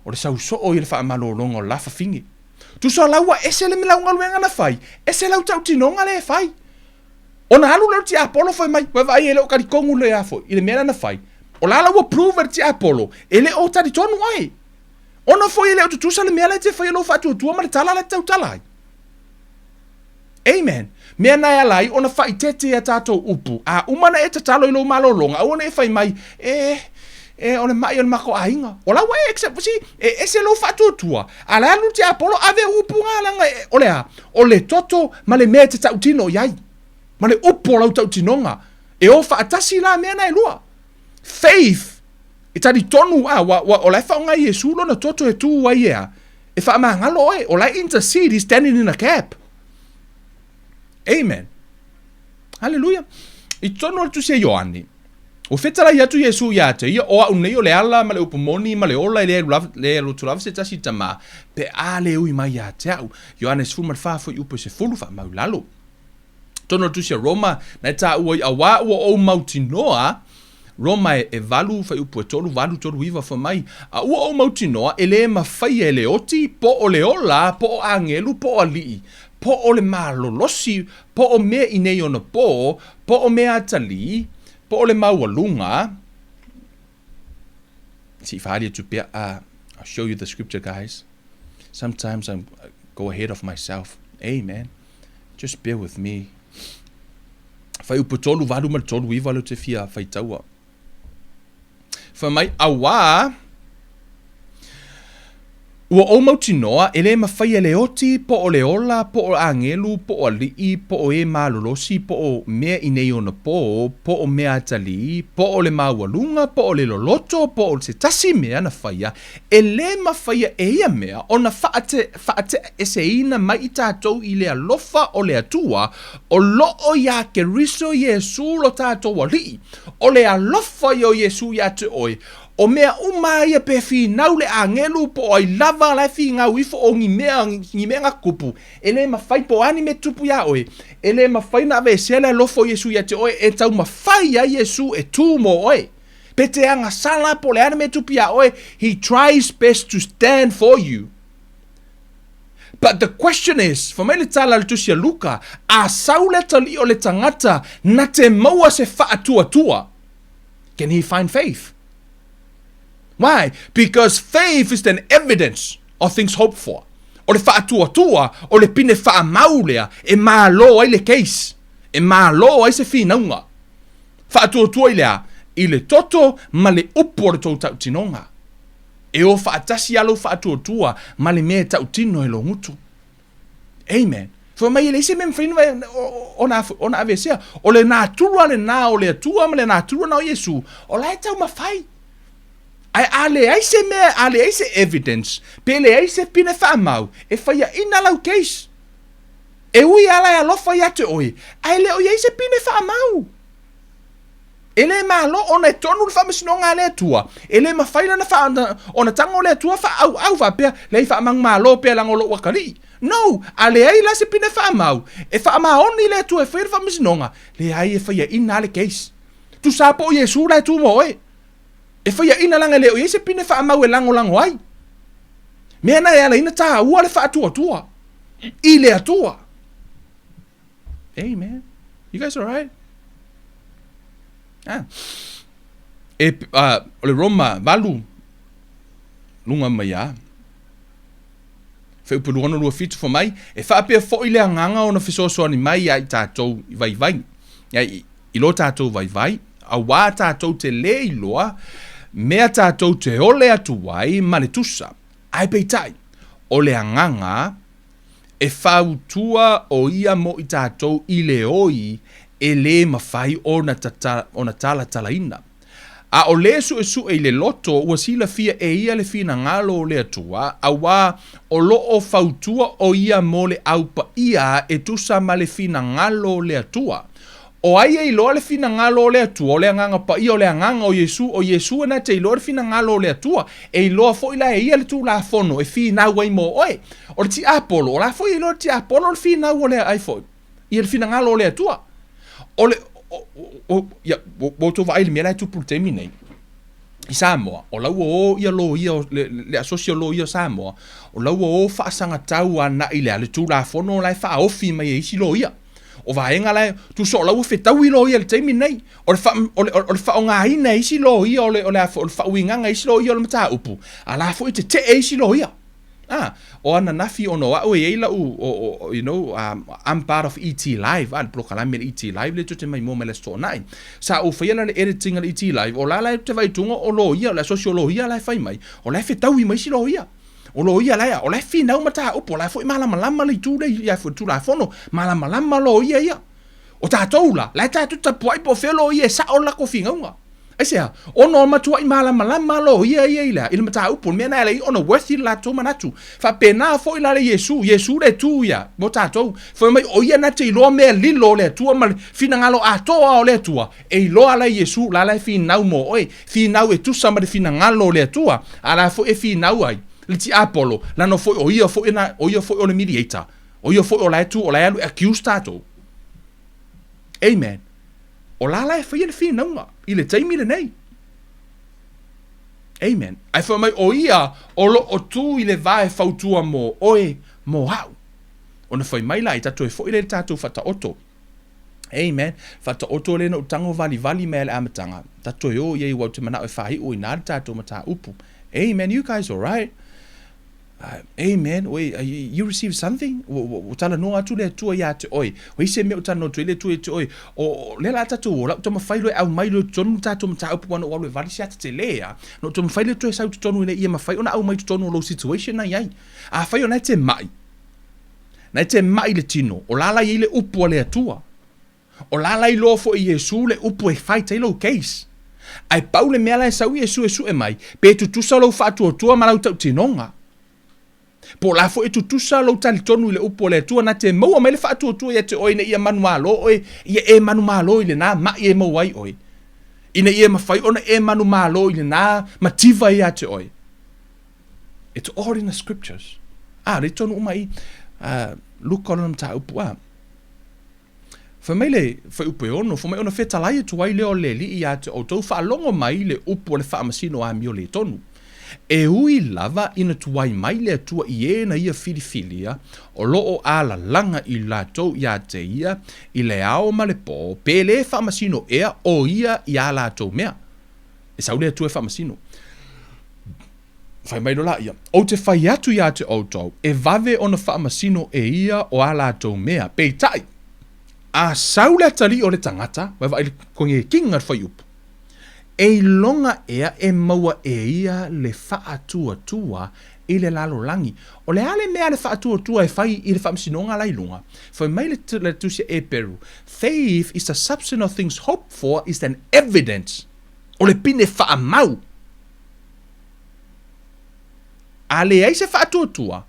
o le sau soo ia le faamalologa o le la fafine. Tusa la ua ese le lau galuega na fai, ese lau tautinoga lea e fai. Ona alu lea o le tiapolo fai mai, ua vaai e le o talitonu le a foi i le mea lea na fai. O la la ua prove e le tiapolo, e le o talitonu oe. Ona foi e le o tutusa le mea la e te faia lou faatuatua ma le tala la e te tautala ai. Amen. Mea na e ala ai ona faaitete i a tatou upu, a uma ona e tatalo i lou malologa, aua ne i fai mai, E, e, o le maʻi o le matou aiga. O la ua e accept, see, e ese lou faatuatua, a la e alu le tiapolo ave upu na leaga e, o le a? O le toto ma le mea e te tautino i ai, ma le upu o lau tautinoga, e o faatasi la mea na e lua. Faith, e talitonu, a, ua, ua, o la e faaaoga e Iesu lona toto e tu ai e a? E faamagalo oe, o la e intercede, he's standing in a gap. Amen. Haleluia. I totonu o le tusi a Ioane, ua fetalai atu Iesu iā te ia, O au nei o le ala ma le upu moni ma le ola e le alu atu lava se tasi i Tamā, pe a le ui mai iā te au. Ioane 14 fuaiupu e 10, faamau i lalo. Totonu o le tusi a Roma, na e tāua ai, Auā ua ou mautinoa, Roma e 8, fuaiupu e 3, 8, 3, 9, fai mai, A ua ou mautinoa, e le mafaia e le oti, po o le ola, po o agelu, po o aliʻi, po o le malolosi, po o mea i nei ona pō, po o mea atalī, po o le maualuga, se i faaali atu pea, I'll show you the scripture guys. Sometimes I go ahead of myself. Amen. Just bear with me. Fuaiupu 3, 8 ma le 3, 9 lea ou te fia faitaua. Fai mai, auā, ua ou mautinoa, e le mafai e le oti, po o le ola, po o agelu, po o aliʻi, po o e malolosi, po o mea i nei ona pō, po o mea atalī, po o le maualuga, po o le loloto, po o se tasi mea na faia, e le mafaia e ia mea ona faate, faateʻaeseina mai i tatou i le alofa o le Atua o loo iā Keriso Iesū lo tatou Aliʻi. O le alofa ia o Iesū iā te oe, o mea uma a ia pe finau le agelu po o ai lava la e finau ifo o ni mea, ni mea na tupu, e le mafai po o a ni mea tupu iā oe, e le mafai ona aveesea le alofa o Iesū iā te oe e taumafai ai Iesū e tū mō oe. Pe te agasala po o le a le mea tupu iā oe, he tries best to stand for you. But the question is, fai mai le tala a le tusi a Luka, a sau le atalii o le tagata na te maua se faatuatua, can he find faith? Why? Because faith is an evidence of things hoped for. O le faatuatua, o le pine faamau lea e malo ai le case, e malo ai se finauga. Faatuatua i le a? I le toto ma le upu o le tou tautinoga. E o faatasi a lou faatuatua ma le mea e tautino e logutu. Amen. Fai mai e leai se mea mafai ona, ona aveesea. O le natura lenā o le Atua ma le natura na o Iesu, o la e taumafai. Ae a leai se mea, a leai se evidence, pe leai se pine faamau, e faiaina lau case. E ui a la e alofa ia te oe, ae le o i ai se pine faamau. E le malo ona e tonu le faamasinoga a le Atua. E le mafai lana faa, ona tago le Atua faaauau faapea, leai faamagumalo pea leaga o lou atalii. No! A leai la se pine faamau, e faamaoni le Atua e faia le faamasinoga, leai e faiaina a le case. Tusa po o Iesu la e tu mo oe. E faiaina leaga e le o i ai se pine faamau e lagolago ai. Mea na e ala ai na taua le faatuatua i le Atua. Amen. You guys alright? Ah. E, o le Roma, valu, luga mai a. Fuaiupu 26 fai mai, e faapea foi le agaga ona fesoasoani mai ia i tatou i vaivai, ia i, i lo tatou vaivai, auā tatou te le iloa mea tatou te ole atu ai ma le tusa. Ae peitai, o le agaga, E fautua ʻo ia mo i tatou i le oi e lē mafai ona ona talatalaina. A o le suʻesuʻe i le loto, ua silafia e ia le finagalo o le Atua, auā o lo o fautua ʻo ia mo le au paia e tusa ma le finagalo o le Atua. O ai e iloa le finagalo o le Atua, o le Agaga Paia, o le Agaga o Iesu, o Iesu e na te iloa le finagalo o le Atua, e iloa foi la e ia le Tulafono e finau ai mo oe. O le tiapolo, o la foi e iloa le tiapolo le finau o le ai foi, ia le finagalo o le Atua. O le, o, o, ia, ua outou vaai i le mea la e tupu i le taimi nei, i Samoa, o la ua o ia loia, le, le asosi o loia o Samoa, o la ua o faasagatau anaʻi le a le Tulafono la e faaofi mai e isi loia. O vaega la e, tusa o la ua fetaui loia i le taimi lenei. O le, faa, o le, o le faaaogaina e isi loia o le, o le, o le faauigaga e isi loia o le mataupu, a la foi e tetee isi loia. Ah, o ananafi ona o au e i ai lau, o, o, you know, I'm part of ET Live, ah, le polokalame le ET Live lea tou te maimoa mai le Aso Toonai. Sa ou faia la le editing a le ET Live, o la la ou te vaai atu o loia, o le asosi o loia la e fai mai, o la e fetaui ma isi loia. O loia la e, o la e finau mataupu, o la e foi malamalama le itu lea i le Tulafono, malamalama loia ia. O tatou la, la e tatou te tapuai po o fea loia e sao le latou finauga. Aisea? Ona o matuai malamalama loia ia i le a? I le mataupu, o le mea lena e ala ai ona worthy le latou manatu. Faapena foi la le Iesu, Iesu le tu ia mo tatou. Fai mai o ia na te iloa mea lilo o le Atua ma le finagalo atoa o le Atua, e iloa la Iesu la la e finau mo oe, finau e tusa ma le finagalo o le Atua, a la foi e finau ai le tiapolo, lana foi o ia foi na, o ia foi o le mediator. O ia foi o la e tu, o la e alu e accuse tatou. Amen. O la la e faia le finauga i le taimi lenei. Amen. Ae fai mai o ia o lo o tu i le va e fautua mo oe, mo au. Ona fai mai la, i tatou e foi lea i le tatou faataoto. Amen. Faataoto lea na ou tago valivali mai a le amataga. Tatou e o i ai aua ou te manao e faaiu i ina le tatou mataupu. Amen. You guys alright? Amen. Oi, you receive something? Ua talanoa atu le Atua ia te oe. Ua i se mea ua talanoa atu ai le Atua ia te oe. O, lea la tatou o, lau taumafai loa e aumai loa i totonu le tatou mataupu aua na ou alu e vali se ata tele a. Na ou taumafai lea toe sau i totonu ina ia mafai ona aumai i totonu o lou situation na i ai. Afai o na e te mai, na e te mai le tino, o la la i ai le upu a le Atua. O la la iloa foi e Iesu le upu e fight ai lou case. Ae pau le mea la e sau Iesu e sue mai, pe tutusa lou faatuatua ma lau tautinoga. Po o la foi e tutusa lou talitonu i le upu a le Atua na te maua mai le faatuatua ia te oe ina ia manumalo oe, ia e manumalo i lena ma'i e maua ai oe, ina ia mafai ona e manumalo i lena mativa ia te oe. It's all in the scriptures. A, lea tonu uma i Luka o lana mataupu, a. Fai mai le fuaiupu e ono, fai mai ona fetalai atu ai lea o le Alii ia te outou, faalogo mai le upu o le faamasino amio le tonu. E ui lava ina tuai mai le Atua i e na ia filifilia, o lo o alalaga i latou ia te ia i le ao ma le po, pe le faamasino ea o ia i a latou mea. E sau le Atua e faamasino. Fai mai loa ia, Ou te fai atu ia te outou, e vave ona faamasino e ia o a latou mea. Peitai, a sau le atalii o le tagata, vaevaai le konekiga le fuaiupu, e iloga ea e maua e ia le faatuatua i le lalolagi. O le a le mea a le faatuatua e fai i le faamasinoga la i luga? Fai mai le Tusi a Eperu, Faith is the substance of things hoped for, is an evidence. O le pine faamau. A leai se faatuatua,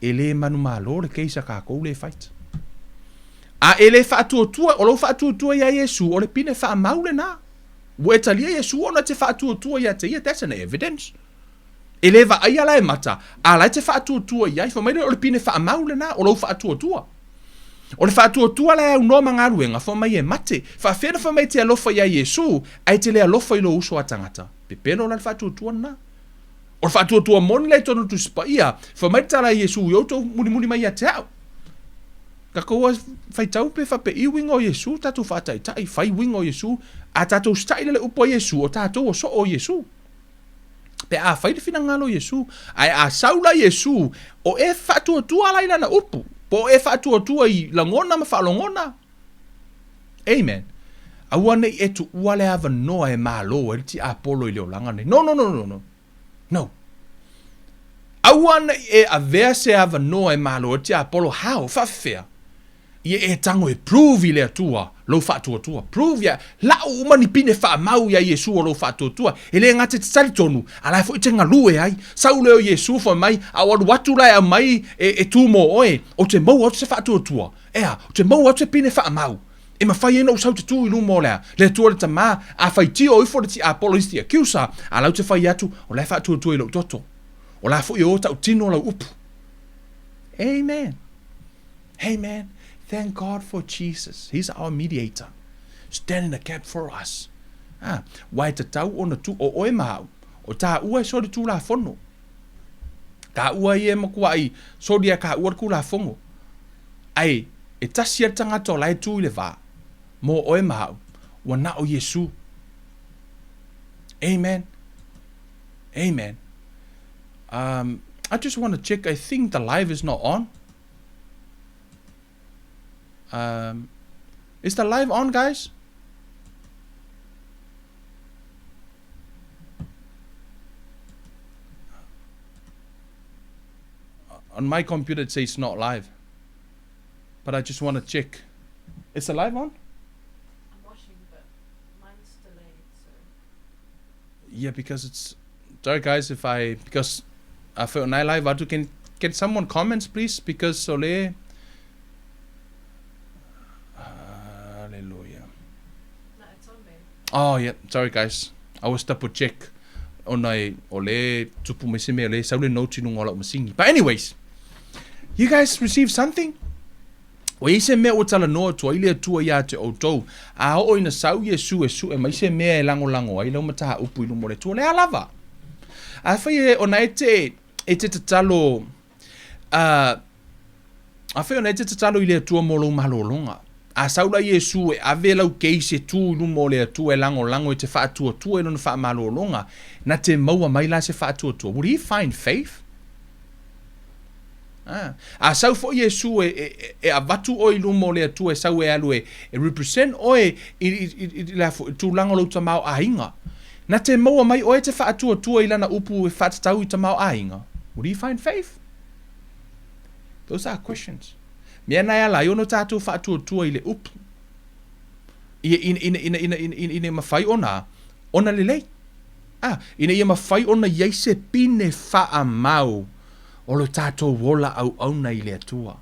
e le manumalo le case a kakou le fight. A e le faatuatua, o lou faatuatua ia Iesu, o le pine faamau lena. Ua e talia Iesu ona e te faatuatua ia te ia, that's an evidence. E le vaaia la e mata, a la e te faatuatua i ai, fai mai lea o le pine faamau lena, o lou faatuatua. O le faatuatua la e aunoa ma galuega, fai mai e mate. Faafefea ona fai mai e te alofa ia Iesu, ae e te le alofa i lou uso a tagata? Pepelo la le faatuatua lena. O le faatuatua moni la i totonu o le Tusi Paia, fai mai le tala a Iesu i outou mulimuli mai ia te au. Tatou a faitau pe faapei uiga o Iesu, tatou faataitai, fai uiga o Iesu, a tatou usitai la le upu a Iesu, o tatou o soo o Iesu. Pe a fai le finagalo o Iesu, ae a sau la Iesu, o e faatuatua la i lana upu, po o e faatuatua i lagona ma faalogona. Amen. Aua ne i e tuua le avanoa e malo ai le tiapolo i le olaga nei. No, no, no, no, no. No. Aua ne i e avea se avanoa e malo ai le tiapolo. How? Faafefea? Ia e tago e prove i le Atua lou faatuatua. Prove ia, lau uma ni pine faamau ia Iesu o lou faatuatua. E le gata i te talitonu, a la e foi te galue ai. Sau lea o Iesu fai mai, a o alu atu la e aumai e, e tu mo oe, ou te maua atu se faatuatua. Ea, ou te maua atu se pine faamau. E mafai ai ona ou sau te tu i luma o le a? Le Atua le Tama, a faitio ifo le tiapolo he's the accuser, a la ou te fai atu, o la e faatuatua i lou toto. O la foi e o tautino lau upu. Amen. Amen. Thank God for Jesus. He's our mediator. Stand in the gap for us. Ah, wai tatau ona tu o oe ma au. O tāua e soli tulafono. Tāua ia e makuai soli a kāua le kulafono. Ai, E tasi a le tagata o la e tu i le va, mo oe ma a'u, ua na o Iesū. Amen. Amen. Um, I just want to check. I think the live is not on. Um, is the live on, guys? On my computer, it says not live. But I just want to check. Is the live on? I'm watching, but mine's delayed, so. Yeah, because it's. Sorry, guys, if I. Because I feel night live. Atu, can someone comment, please? Because Sole. Hallelujah. No, it's on me. Oh, yeah. Sorry, guys. I was double check. Ona e, o le tupu mai se mea le sau le note i luga o lau masini. But anyways, you guys received something? Ua i ai se mea ua talanoa atu ai le Atua iā te outou, a oo ina sau Iesu e suʻe mai se mea e lagolago ai lau mataupu i luma o le Atua, o le a lava? Afai e ona e te, e te tatalo, uh, afai ona e te tatalo i le Atua mo lou malologa, a sau la Iesu e ave lau case e tu i luma o le Atua e lagolago e te faatuatua i lona faamalologa, na te maua mai la se faatuatua? Would he find faith? A, a sau foi Iesu e, e, e avatu oe i luma o le Atua e sau e alu e, e represent oe i, i, i, i, le a foi, tulaga o lou tamaoaiga. Na te maua mai oe te faatuatua i lana upu e faatatau i tamaoaiga. Would he find faith? Those are questions. Mea na e ala ai ona tatou faatuatua i le upu. Ina, ina, ina, ina, ina, ina, ina, ina mafai ona, ona lelei. A, ina ia mafai ona i ai se pine faamau o lo tatou ola auauna i le Atua.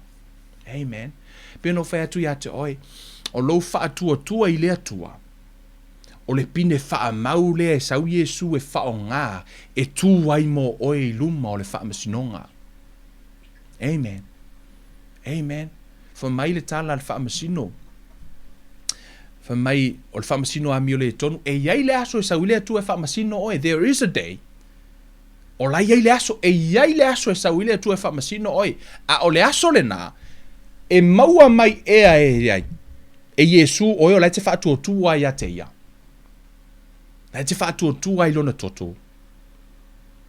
Amen. Pei ona ou fai atu ia te oe, o lou faatuatua i le Atua, o le pine faamau lea e sau Iesu e faaaoga e tu ai mo oe i luma o le faamasinoga. Amen. Amen. Fai mai le tala a le faamasino, fai mai o le faamasino amioletonu, e i ai le aso e sau i le Atua e faamasino oe. There is a day. O la e i ai le aso, e i ai le aso e sau ai le Atua e faamasino oe, a o le aso lenā, e maua mai ea e ai, e Iesū oe o la e te faatuatua ai ia te ia. La e te faatuatua ai i lona toto.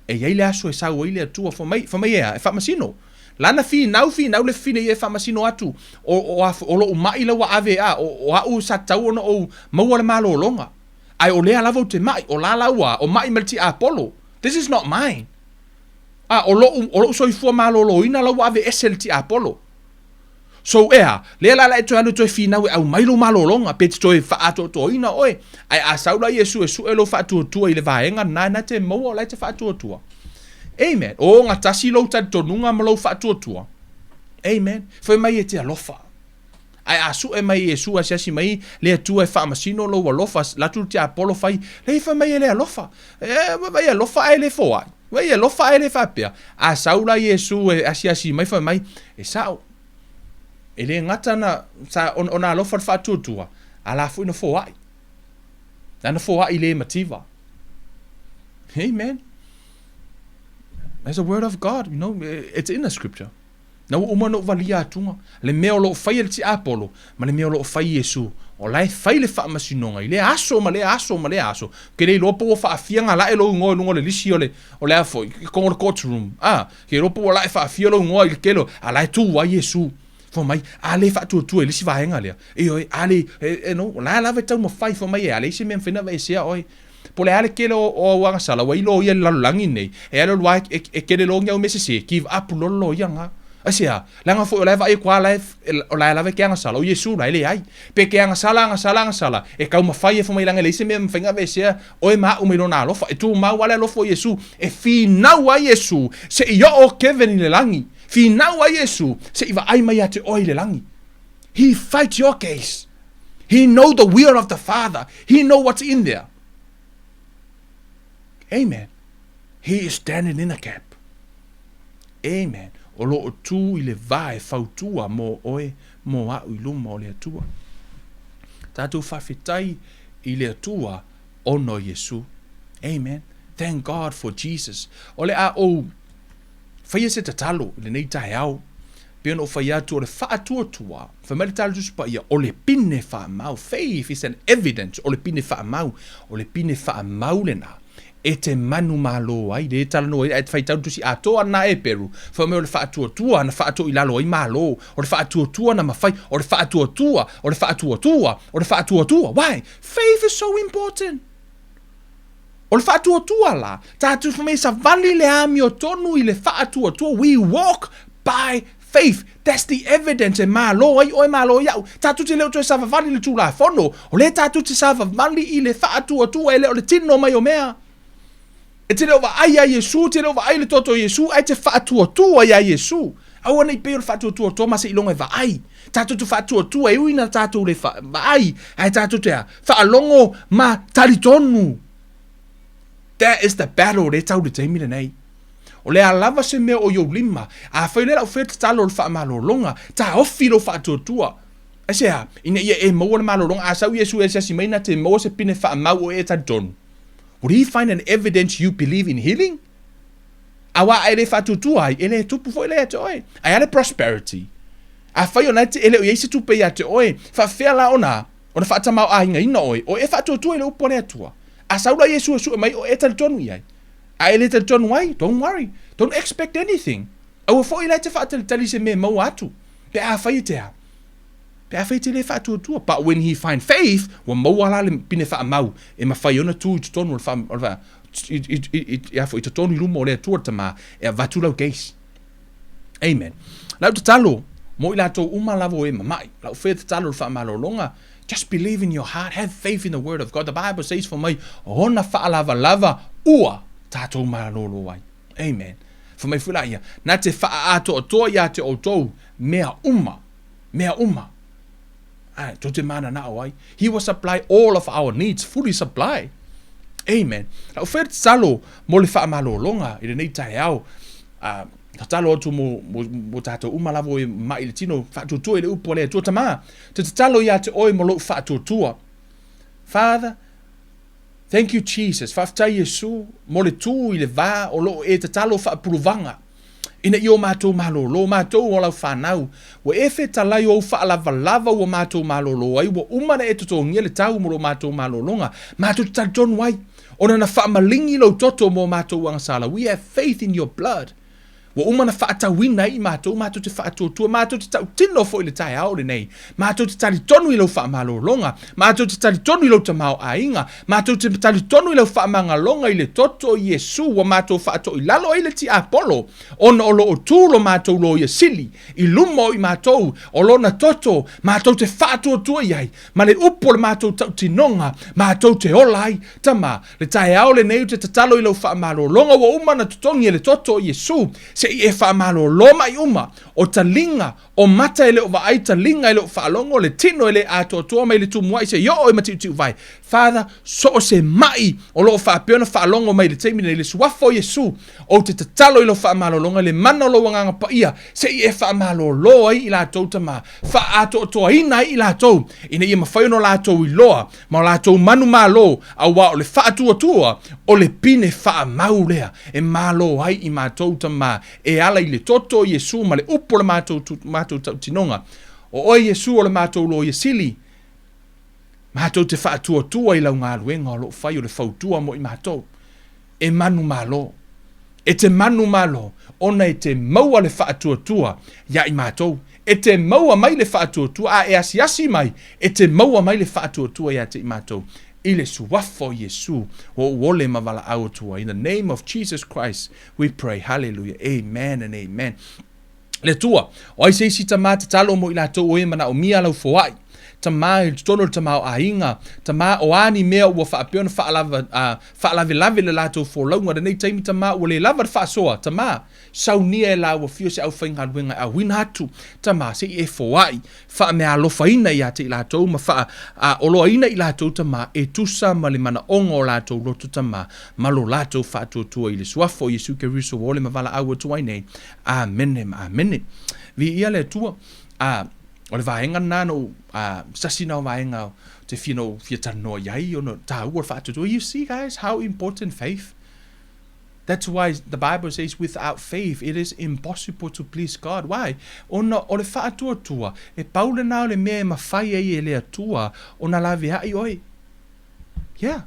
E i ai le aso e sau ai le Atua, fai mai, fai mai ea, e faamasino. Lana finau, finau le fafine ia e faamasino atu, o, o, a, o loʻu maʻi la ua ave a, o, o aʻu sa tatau ona ou maua le malologa. Ae o lea lava ou te maʻi, o la laua, o maʻi ma le tiapolo. This is not mine. A, o loʻu, o loʻu soifua maloloina la ua ave ese e le tiapolo. So, ʻeā, lea la la e toe alu e toe finau e aumai lou malologa, pe te toe faaatoatoaina oe. Ae a sau la Iesu e sue lou faatuatua i le vaega lena, na te maua o la e te faatuatua. Amen. O ogatasi lou talitonuga ma lou faatuatua. Amen. Fai mai e te alofa. Ae a sue mai e Iesu asiasi mai le Atua e faamasino lou alofa, latu le tiapolo fai, lei fai mai e le alofa. E, vai alofa ae le foai. Vai alofa ae le faapea. A sau la Iesu e asiasi mai fai mai, e sao. E le gata na, sa, ona alofa le faatuatua, a la foi na foai. Lana foai le mativa. Amen. There's a word of God, you know, it's in the scripture. Na ua uma ona ou valia atuga, le mea o lo o fai e le tiapolo, ma le mea o lo o fai e Iesu, o la e fai le faamasinoga i lea aso ma lea aso ma lea aso. Ou te le iloa po ua faafia galae lou igoa i luga o le lisi o le, o le a foi, i totonu o le court room. A, ke iloa po ua lae faafia lou igoa i le tele o, a la e tu ai Iesu. Fai mai, a le faatuatua i le isi vaega lea. Ioe, a le, e, e no, o la lava e taumafai, fai mai e a leai se mea e mafai ona aveesea oe. Po o le a le tele o, o au agasala ua i loia i le lalolagi nei, e alu alu lava e, e, e kele loa ni au mea sese, give up loa le loia lena. Aisea? Leaga foi o la e vaai atu lava la e, o la e lava e ke agasala, o Iesu la e leai. Pe ke agasala, agasala, agasala, e taumafai e fai mai leaga e leai se mea e mafai ona aveesea oe ma a'u mai lona alofa. E tumau lava le alofa o Iesu, e finau ai Iesu se'i oo Kevin i le lagi. Finau ai Iesu se'i vaai mai ia te oe i le lagi. He fights your case. He know the will of the Father. He know what's in there. Amen. He is standing in the gap. Amen. O lo o tū i le vā e fautua mō oe, mō a'u i luma o le Atua. Tātou faafetai i le Atua ona o Iesu. Amen. Thank God for Jesus. O le a ou faia se tatalo i lenei taeao. Pei ona ou fai atu, o le faatuatua, fai mai le Tala Tusi Paia, o le pine faamau, faith is an evidence, o le pine faamau, o le pine faamau lena e te manumalo ai, lea e talanoa ai, ae faitau le tusi atoa lena e Peru, fai mai o le faatuatua na faatoa i lalo ai Malo, o le faatuatua na mafai, o le faatuatua, o le faatuatua, o le faatuatua, why? Faith is so important. O le faatuatua la, tatou fai mai e savali le amiotonu i le faatuatua, we walk by faith, that's the evidence e malo ai oe malo ai au. Tatou te le o toe savavali i le Tulafono, o lea tatou te savavali i le faatuatua e le o le tino mai o mea. E te le o vaai iā Iesu, e te le o vaai i le toto o Iesu, ae te faatuatua iā Iesu. Aua ne i pei o le faatuatua o Toma seiloga e vaai. Tatou te faatuatua e ui ina tatou le vaai, ae tatou te a? Faalogo ma talitonu. That is the battle lea e tau i le taimi lenei. O le a lava se mea o i ou lima, afai o lea o le a ou faia le tatalo o le faamalologa, taofi lou faatuatua. Aisea? Ina ia e maua le malologa. A sau Iesu e asiasi mai na te maua se pine faamau o e e talitonu. Would he find an evidence you believe in healing? Aua a e le faatuatua ai, e le tupu foi lea ia te oe. Ae a le prosperity? Afai o na e le o i ai se tupe ia te oe, faafefea la ona ona faatamaoaigaina oe, o e faatuatua i le upu a le Atua? A sau la Iesu e sue mai, o e talitonu i ai. A e le talitonu ai, don't worry, don't expect anything. Aua foi la e te faatalitali i se mea e maua atu, pe afai e te a? Pe afai e te le faatuatua. But when he find faith, ua maua la le pine faamau e mafai ona tu i totonu o le wha, o le wha, i, i, i, i, i, i totonu i luma o le Atua le Tama, e avatu lau case. Amen. Lau tatalo, mo i latou uma lava o e mama'i. Lau faia tatalo le faamalologa, just believe in your heart, have faith in the word of God. The Bible says fai mai, ona faalavalava ua tatou malolo ai. Amen. Fai mai foi laia, na te faaatoatoa ia te outou mea uma, mea uma. Ae, tou te mananao ai. He will supply all of our needs, fully supply. Amen. Lau faia tatalo mo le faamalologa i lenei taeao, A tatalo atu mo, mo, mo tātou uma lava e ma'i le tino, faatuatua i le upu a le Atua. Tamā, te tatalo iā te oe mo lou faatuatua. Father, thank you Jesus, faafetai Iesu mo le tū i le vā o loo e tatalo faapuluvaga ina ia o mātou malōlō, mātou o lau whānau, ua e fetalai o ou faalavalava ua mātou malōlō ai, ua uma na e totogia le tau mo lo mātou malōlōga, mātou te talitonu ai. Ona na faamalingi lou toto mō mātou agasala, we have faith in your blood. Ua uma na faatauina ai i mātou, mātou te faatuatua, mātou te tautino foi i le taeao lenei, mātou te talitonu i lau faamalologa, mātou te talitonu i lou tamaoaiga, mātou te talitonu i lau faamagaloga i le toto o Iesu ua mātou faatoilalo ai le tiapolo, ona o lo o tū lo mātou loia sili i luma o i mātou, o lona toto, mātou te faatuatua i ai, Ma le upu o le matou tautinoga, matou te ola ai. Tama, le taeao lenei ou te tatalo i lau faamalologa ua uma ona totogi e le toto o Iesu, se i e faamalolo mai uma, o taliga, o mata e le o vaai, taliga e le o faalogo, le tino e le atoatoa mai le tumuai se i oo i matiutiuvae. Father, so o se mai o lo o faapea ona faalogo mai i le taimi lenei, le suafa o Iesu, ou te tatalo i lau faamalologa, le mana o lou Agaga Paia, se i e faamalolo ai i latou, Tama, faaatoatoaina ai i latou, ina ia mafai ona latou iloa ma o latou manumalo, auā o le faatuatua o le pine faamau lea e malo ai i matou, Tama, e ala i le toto o Iesu ma le upu o le matou, matou tautinoga. O oe Iesu o le matou Loia Sili, matou te faatuatua i lau galuega o lo o fai o le fautua mo i matou. E manumalo. E te manumalo, ona e te maua le faatuatua iā i matou. E te maua mai le faatuatua, a e asiasi mai, e te maua mai le faatuatua iā te i matou. I le Suafa o Iesu, ua ou ole ma valaau atu ai. In the name of Jesus Christ we pray. Hallelujah. Amen and amen. Le Atua, o ai se isi tamā tatalo mo i latou o e manaomia lau foai, tamā i totonu o le tamaoaiga, tamā o a ni mea ua faapea ona faalava, a, faalavelave le latou folauga lenei taimi, tamā ua le lava le faasoa, tamā, saunia e lāua fio se aufaigaluega e auina atu, tamā, se i e foai, faameaalofaina ia te i latou ma faa, a, oloaina i latou, tamā, e tusa ma le manaoga o latou loto, tamā, ma lo latou faatuatua i le Suafa o Iesu Keriso ua ole ma valaau atu ai nei. Amene ma amene. Viia le Atua. A, o le vaega lena na ou, a, sasi na o vaega te fia na ou fia talanoa i ai ona tāua o le faatuatua. You see guys how important faith. That's why the Bible says without faith it is impossible to please God. Why? Ona o le faatuatua, e pau lena o le mea e mafai ai e le Atua ona laveai oe. Yeah.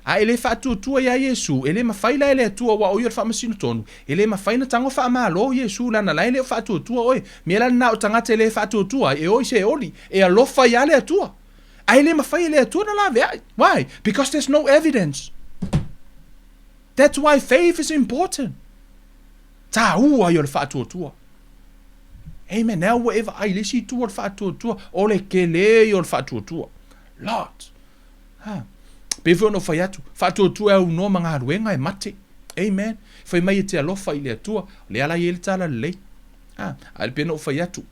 A e le faatuatua iā Iesu, e le mafai la e le Atua aua o Ia o le faamasino tonu, e le mafai ona tago faamalo Iesu leaga la e le o faatuatua oe. Mea la lena o tagata e le faatuatua ai, e o i se oli, e alofa iā le Atua. Ae e le mafai e le Atua ona laveai. Why? Because there's no evidence. That's why faith is important. Tāua ia o le faatuatua. Amen. Now ua e vaai i le isi itu o le faatuatua, o le tele ia o le faatuatua. Lot. Ha. Pei foi ona ou fai atu, faatuatua e aunoa ma galuega e mate. Amen. Fai mai e te alofa i le Atua, o lea la e i ai le tala lelei. Ha. Ae pei ona ou fai atu,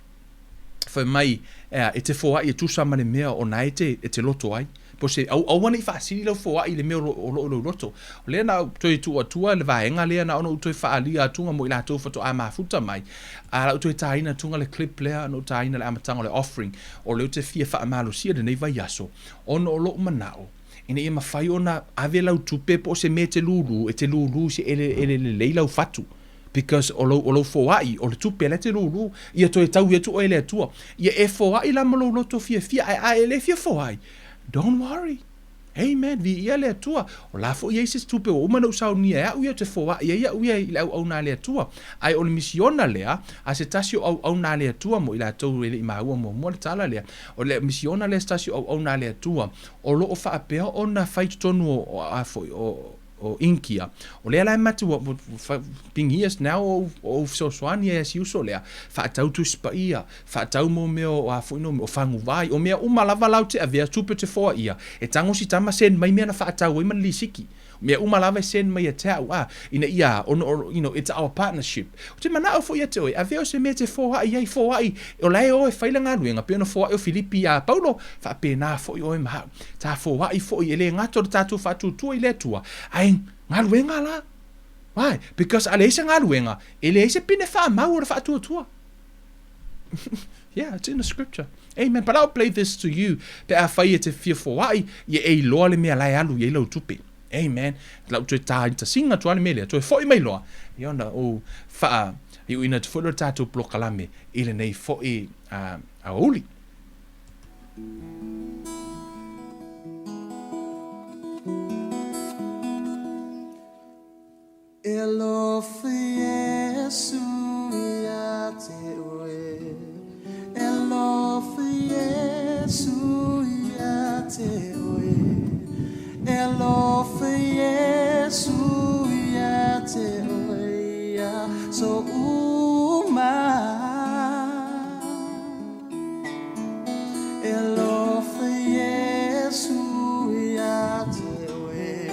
fai mai e te foai e tusa ma le mea o na e te, e te loto ai. Po se, au, aua ne i faasili lau foai i le mea o lo, o lo o lou loto. O lea na ou toe tuu atua le vaega lea na ona ou toe faaalia atuga mo i latou faatoa mafuta mai, a la ou toe tāina atuga le clip lea na ou tāina le amataga o le offering, o lea ou te fia faamalosia lenei vaiaso, ona o lou manao, ina ia mafai ona ave lau tupe po o se mea e te lūlū, e te lūlū i se eleele lelei lau fatu. Because o lou, o lou foai, o le tupe la e te lūlū, ia toe taui atu oe e le Atua. Ia e foai la ma lou loto fiafia, ae a e le fia foai, don't worry. Amen, viia le Atua. O la foi e i ai se tupe ua uma ona ou saunia e au ia ou te foai ai au ia i le auauna a le Atua. Ae o le misiona lea a se tasi o auauna a le Atua mo i latou e le i maua muamua le tala lea, o le misiona lea a se tasi o auauna a le Atua o lo o faapea ona fai i totonu o, a foi, o, o Inikia. O lea la e mate ua, ua, been years now o ou fesoasoani ai a si uso lea, faatau Tusi Paia, faatau mo mea o a foi no o faguvai, o mea uma lava la ou te avea tupe ou te foaia, e tago si tama send mai mea na faatau ai ma le lisiki. Mea uma lava e send mai ia te au, a, ina ia, ono, o, you know, it's our partnership. Ou te manao foi ia te oe, avea o se mea e te foai ai, foai, o la e o e fai le galuega, pei ona foai o Filipi iā Paulo, faapena foi oe ma au. Ta foai foi, e le gata o le tatou faatuatua i le Atua, ae galuega la. Why? Because a leai se galuega, e leai se pine faamau o le faatuatua. Yeah, it's in the scripture. Amen. But I'll play this to you pe a fai e te fia foai, ia e iloa le mea la e alu i ai lau tupe. Amen. Lau toe tā i tasinga atu a le mea lea, toe foi mai loa, ia ona ou whaa iuina atu foi lea o le tatou polokalame i lenei foi aoauli. E alofa Iesu ia te oe E alofa Iesu ia te oe E alofa Iesu ia te oe Ia so uma E alofa Iesu ia te oe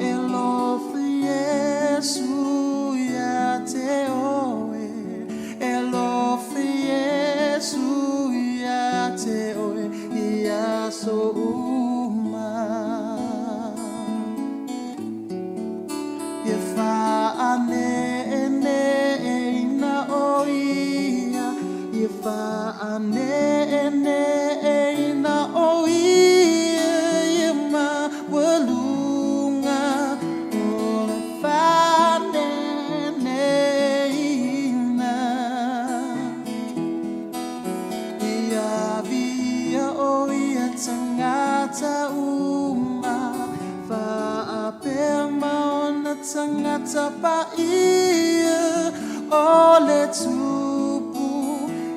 E alofa Iesu ia te oe E alofa Iesu ia te oe I aso uma E whaaneneina o ia E whaaneneina o ia I maualuga o le whaaneneina Ia via o ia tangata uma Faapea ma ona tagata paia o le Tupu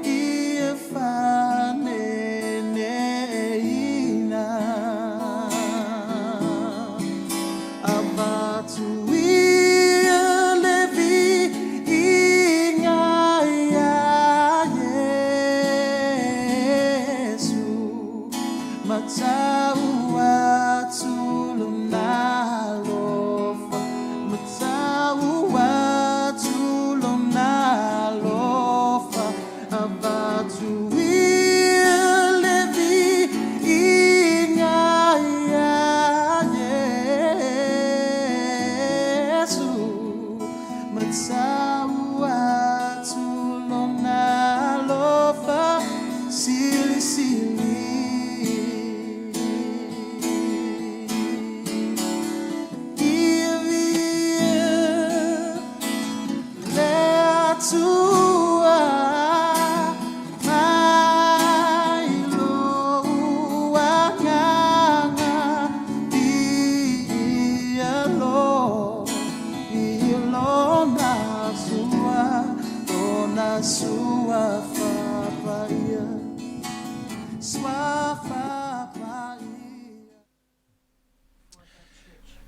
ia whaaneneina. Avatu ia le viiga iā Iesu. Matau atu lona alofa, matau atu lona alofa. Atua mai lou agaga Viia lo i lona sua Lona suafa paia Suafa paia.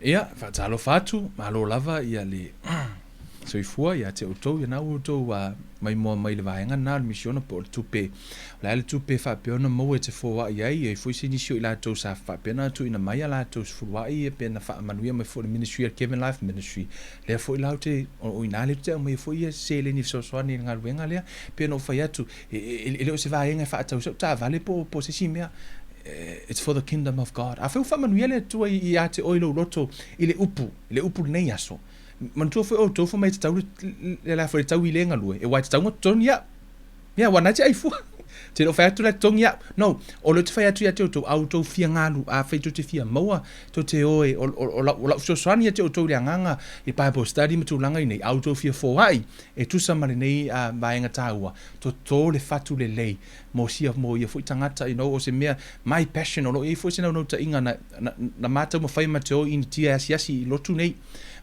Ia, faatalofa atu, malo lava ia le soifua ia te outou, ia na ua outou maimoa mai le vaega lena o le misiona po o le tupe. O le a le tupe e faapea ona maua e te foai ai, e i ai foi se nisi o i latou sa faapea ona tuuina mai a latou sefuluai ia pe na faamanuia mai foi i le ministry a le Kevin Life Ministry. Lea foi la ou te, o i ina lea ou te aumaia foi ia seleni e fesoasoani i le galuega lea. E pei ona ou fai atu, e le o se vaega e faatau sau taavale po o se isi mea. It's for the kingdom of God. Afai ua faamanuia le Atua ia te oe i lou loto i le upu, i le upu i lenei aso, manatua foi outou fai mai e tatau le la foi le tau i le galue, e aua e tatau ona totogi au. Ia, aua na te ai fua. Te le o fai atu la totogi au. No, o lea ou te fai atu ia te outou, a outou fia galu, afai tou te fia maua, tou te o e, o lau fesoasoani ia te outou i le agaga i Bible study ma tulaga i nei, a outou fia foai e tusa ma lenei vaega taua, toto le fatu lelei, mo sia mo ia foi tagata you know o se mea my passion o lo o i ai foi se naunautaiga na na na ma taumafai ma te o i Initia e asiasi i lotu nei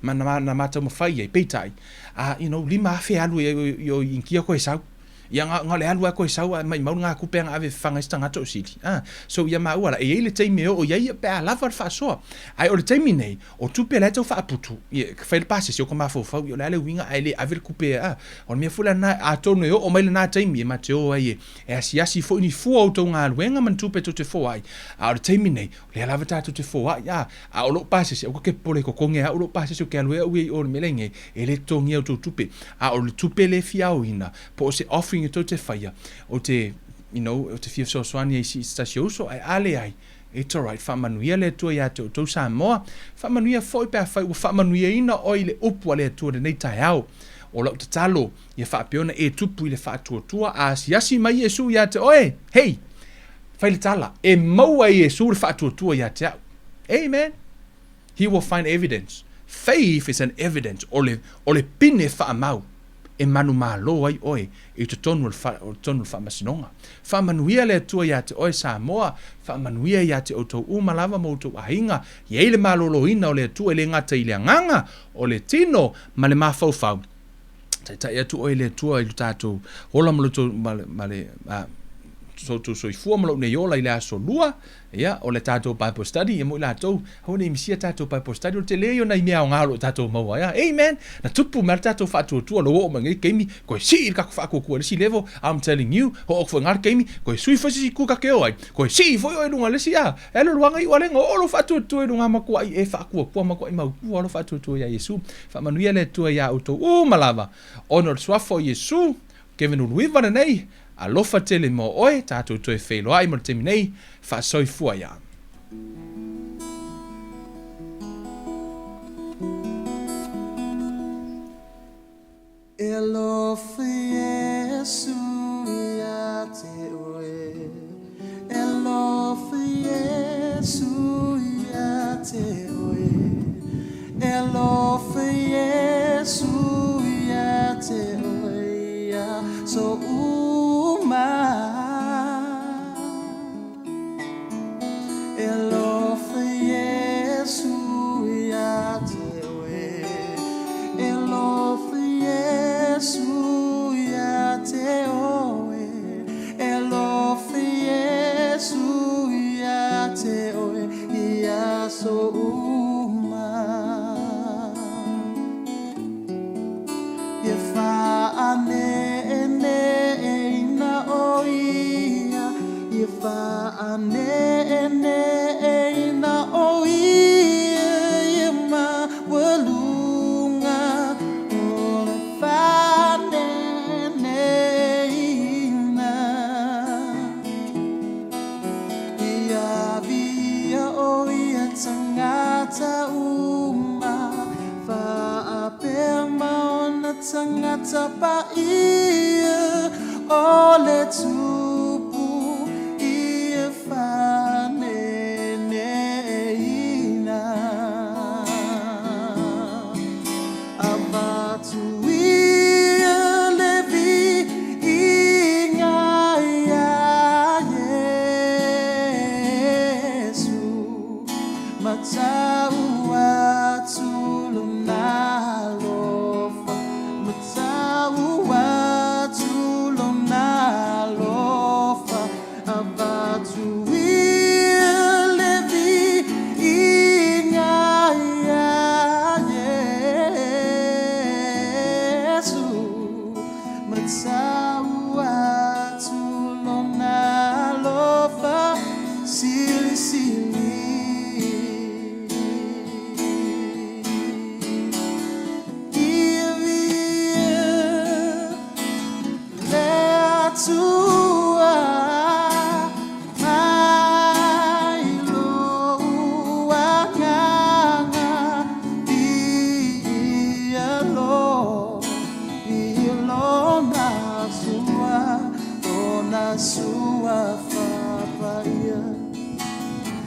ma na na ma taumafai i ai peitai a you know 5000 alu i o i Initia koe sau ia nga nga le alu a koe sau a maimau le nga kupe nga ave fafaga ai se tagata o sili a so ia maua la e i ai le taimi e oo i ai ia pe a lava le faasoa ae o le taimi nei O tupe la e tau faaputu, ia, fai le pasese o ka mafaufau, ia o le a le uiga ae le ave le kupe a. O le mea foi lena, atonu e oo mai lena taimi e ma te o ai e, e asiasi foi ni fua o outou galuega ma ni tupe tou te foai. A o le taimi nei, o lea lava tatou te foai, a, a o lou pasese, aua ke popole e totogi e au lou pasese ou ke alu ai au ia i o i le mea lea nei, e le totogia outou tupe. A o le tupe lea e fia aoina, po o se offering e tou te faia, ou te, you know, ou te fia fesoasoani ai i se tasi o uso, ae a leai, It's alright, faamanuia le Atua ia te outou Samoa, faamanuia foi pe afai ua faamanuiaina oe i le upu a le Atua i lenei taeao. O lau tatalo, ia faapea ona e tupu i le faatuatua a asiasi mai Iesu ia te oe. Hei! Fai le tala, e maua e Iesu le faatuatua ia te au. Amen! He will find evidence. Faith is an evidence, o le, o le pine faamau e manumalo ai oe i totonu o le, o totonu o le faamasinoga. Faamanuia le Atua ia te oe Samoa, faamanuia ia te outou uma lava ma outou aiga, i ai le maloloina o le Atua e le gata i le agaga, o le tino ma le mafaufau. Taitai atu oe e le Atua i lo tatou ola ma lo tou, ma le, ma le, a, so outou soifua ma lou nei ola i le aso lua, Ia, o le tatou Bible study, ia mo i latou, aua ne i misia tatou Bible study, o le tele ia o nai mea aoga o lo o tatou maua ai. Amen! Na tupu mai le tatou faatuatua, lou oo mai lenei taimi, koe sii le tatou faatuatua i le isi level, I'm telling you, oo atu foi i na le taimi, koe sui foi se isi itu ta te o ai, koe sii foi oe i luga o le isi, a, e alu alu lava iu a le na oo lou faatuatua i luga matuai e faatuatua matuai mautu lou faatuatua ia Iesu. Faamanuia le Atua ia outou uma lava, ona o le suafa o Iesu, Kevin Uluiva lenei, alofa tele mo oe, tatou toe feiloai mo le taimi nei, faasoifua ia. E alofa Iesu ia te oe, E alofa Iesu ia te oe, E alofa Iesu ia te oe ia so uma. E alofa Iesu ia te oe, E alofa Iesu ia te oe, E alofa Iesu ia te oe ia so uma. Ia whaaneneina o ia, Ia whaaneneina o ia, Ia maualuga o le whaaneneina. Ia via o ia tangata uma, Faapea ma ona tangata paia, O le Tupu ia whaaneneina. Avatu ia le Tau atu lona alofa silisili. Ia viia le Atua mai lou agaga viia lo i lona sua lona suafa paia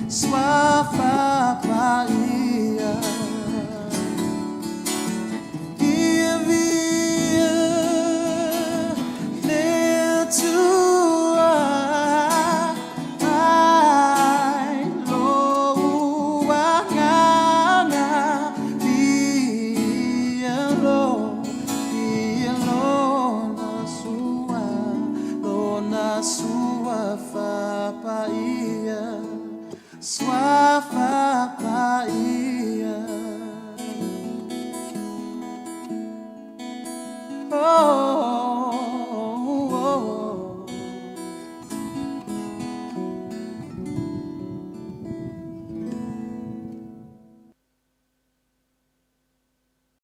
suafa paia. Ia viia le Atua mai lou agaga viia lo viia lona sua lona suafa paia suafa paia. Oh.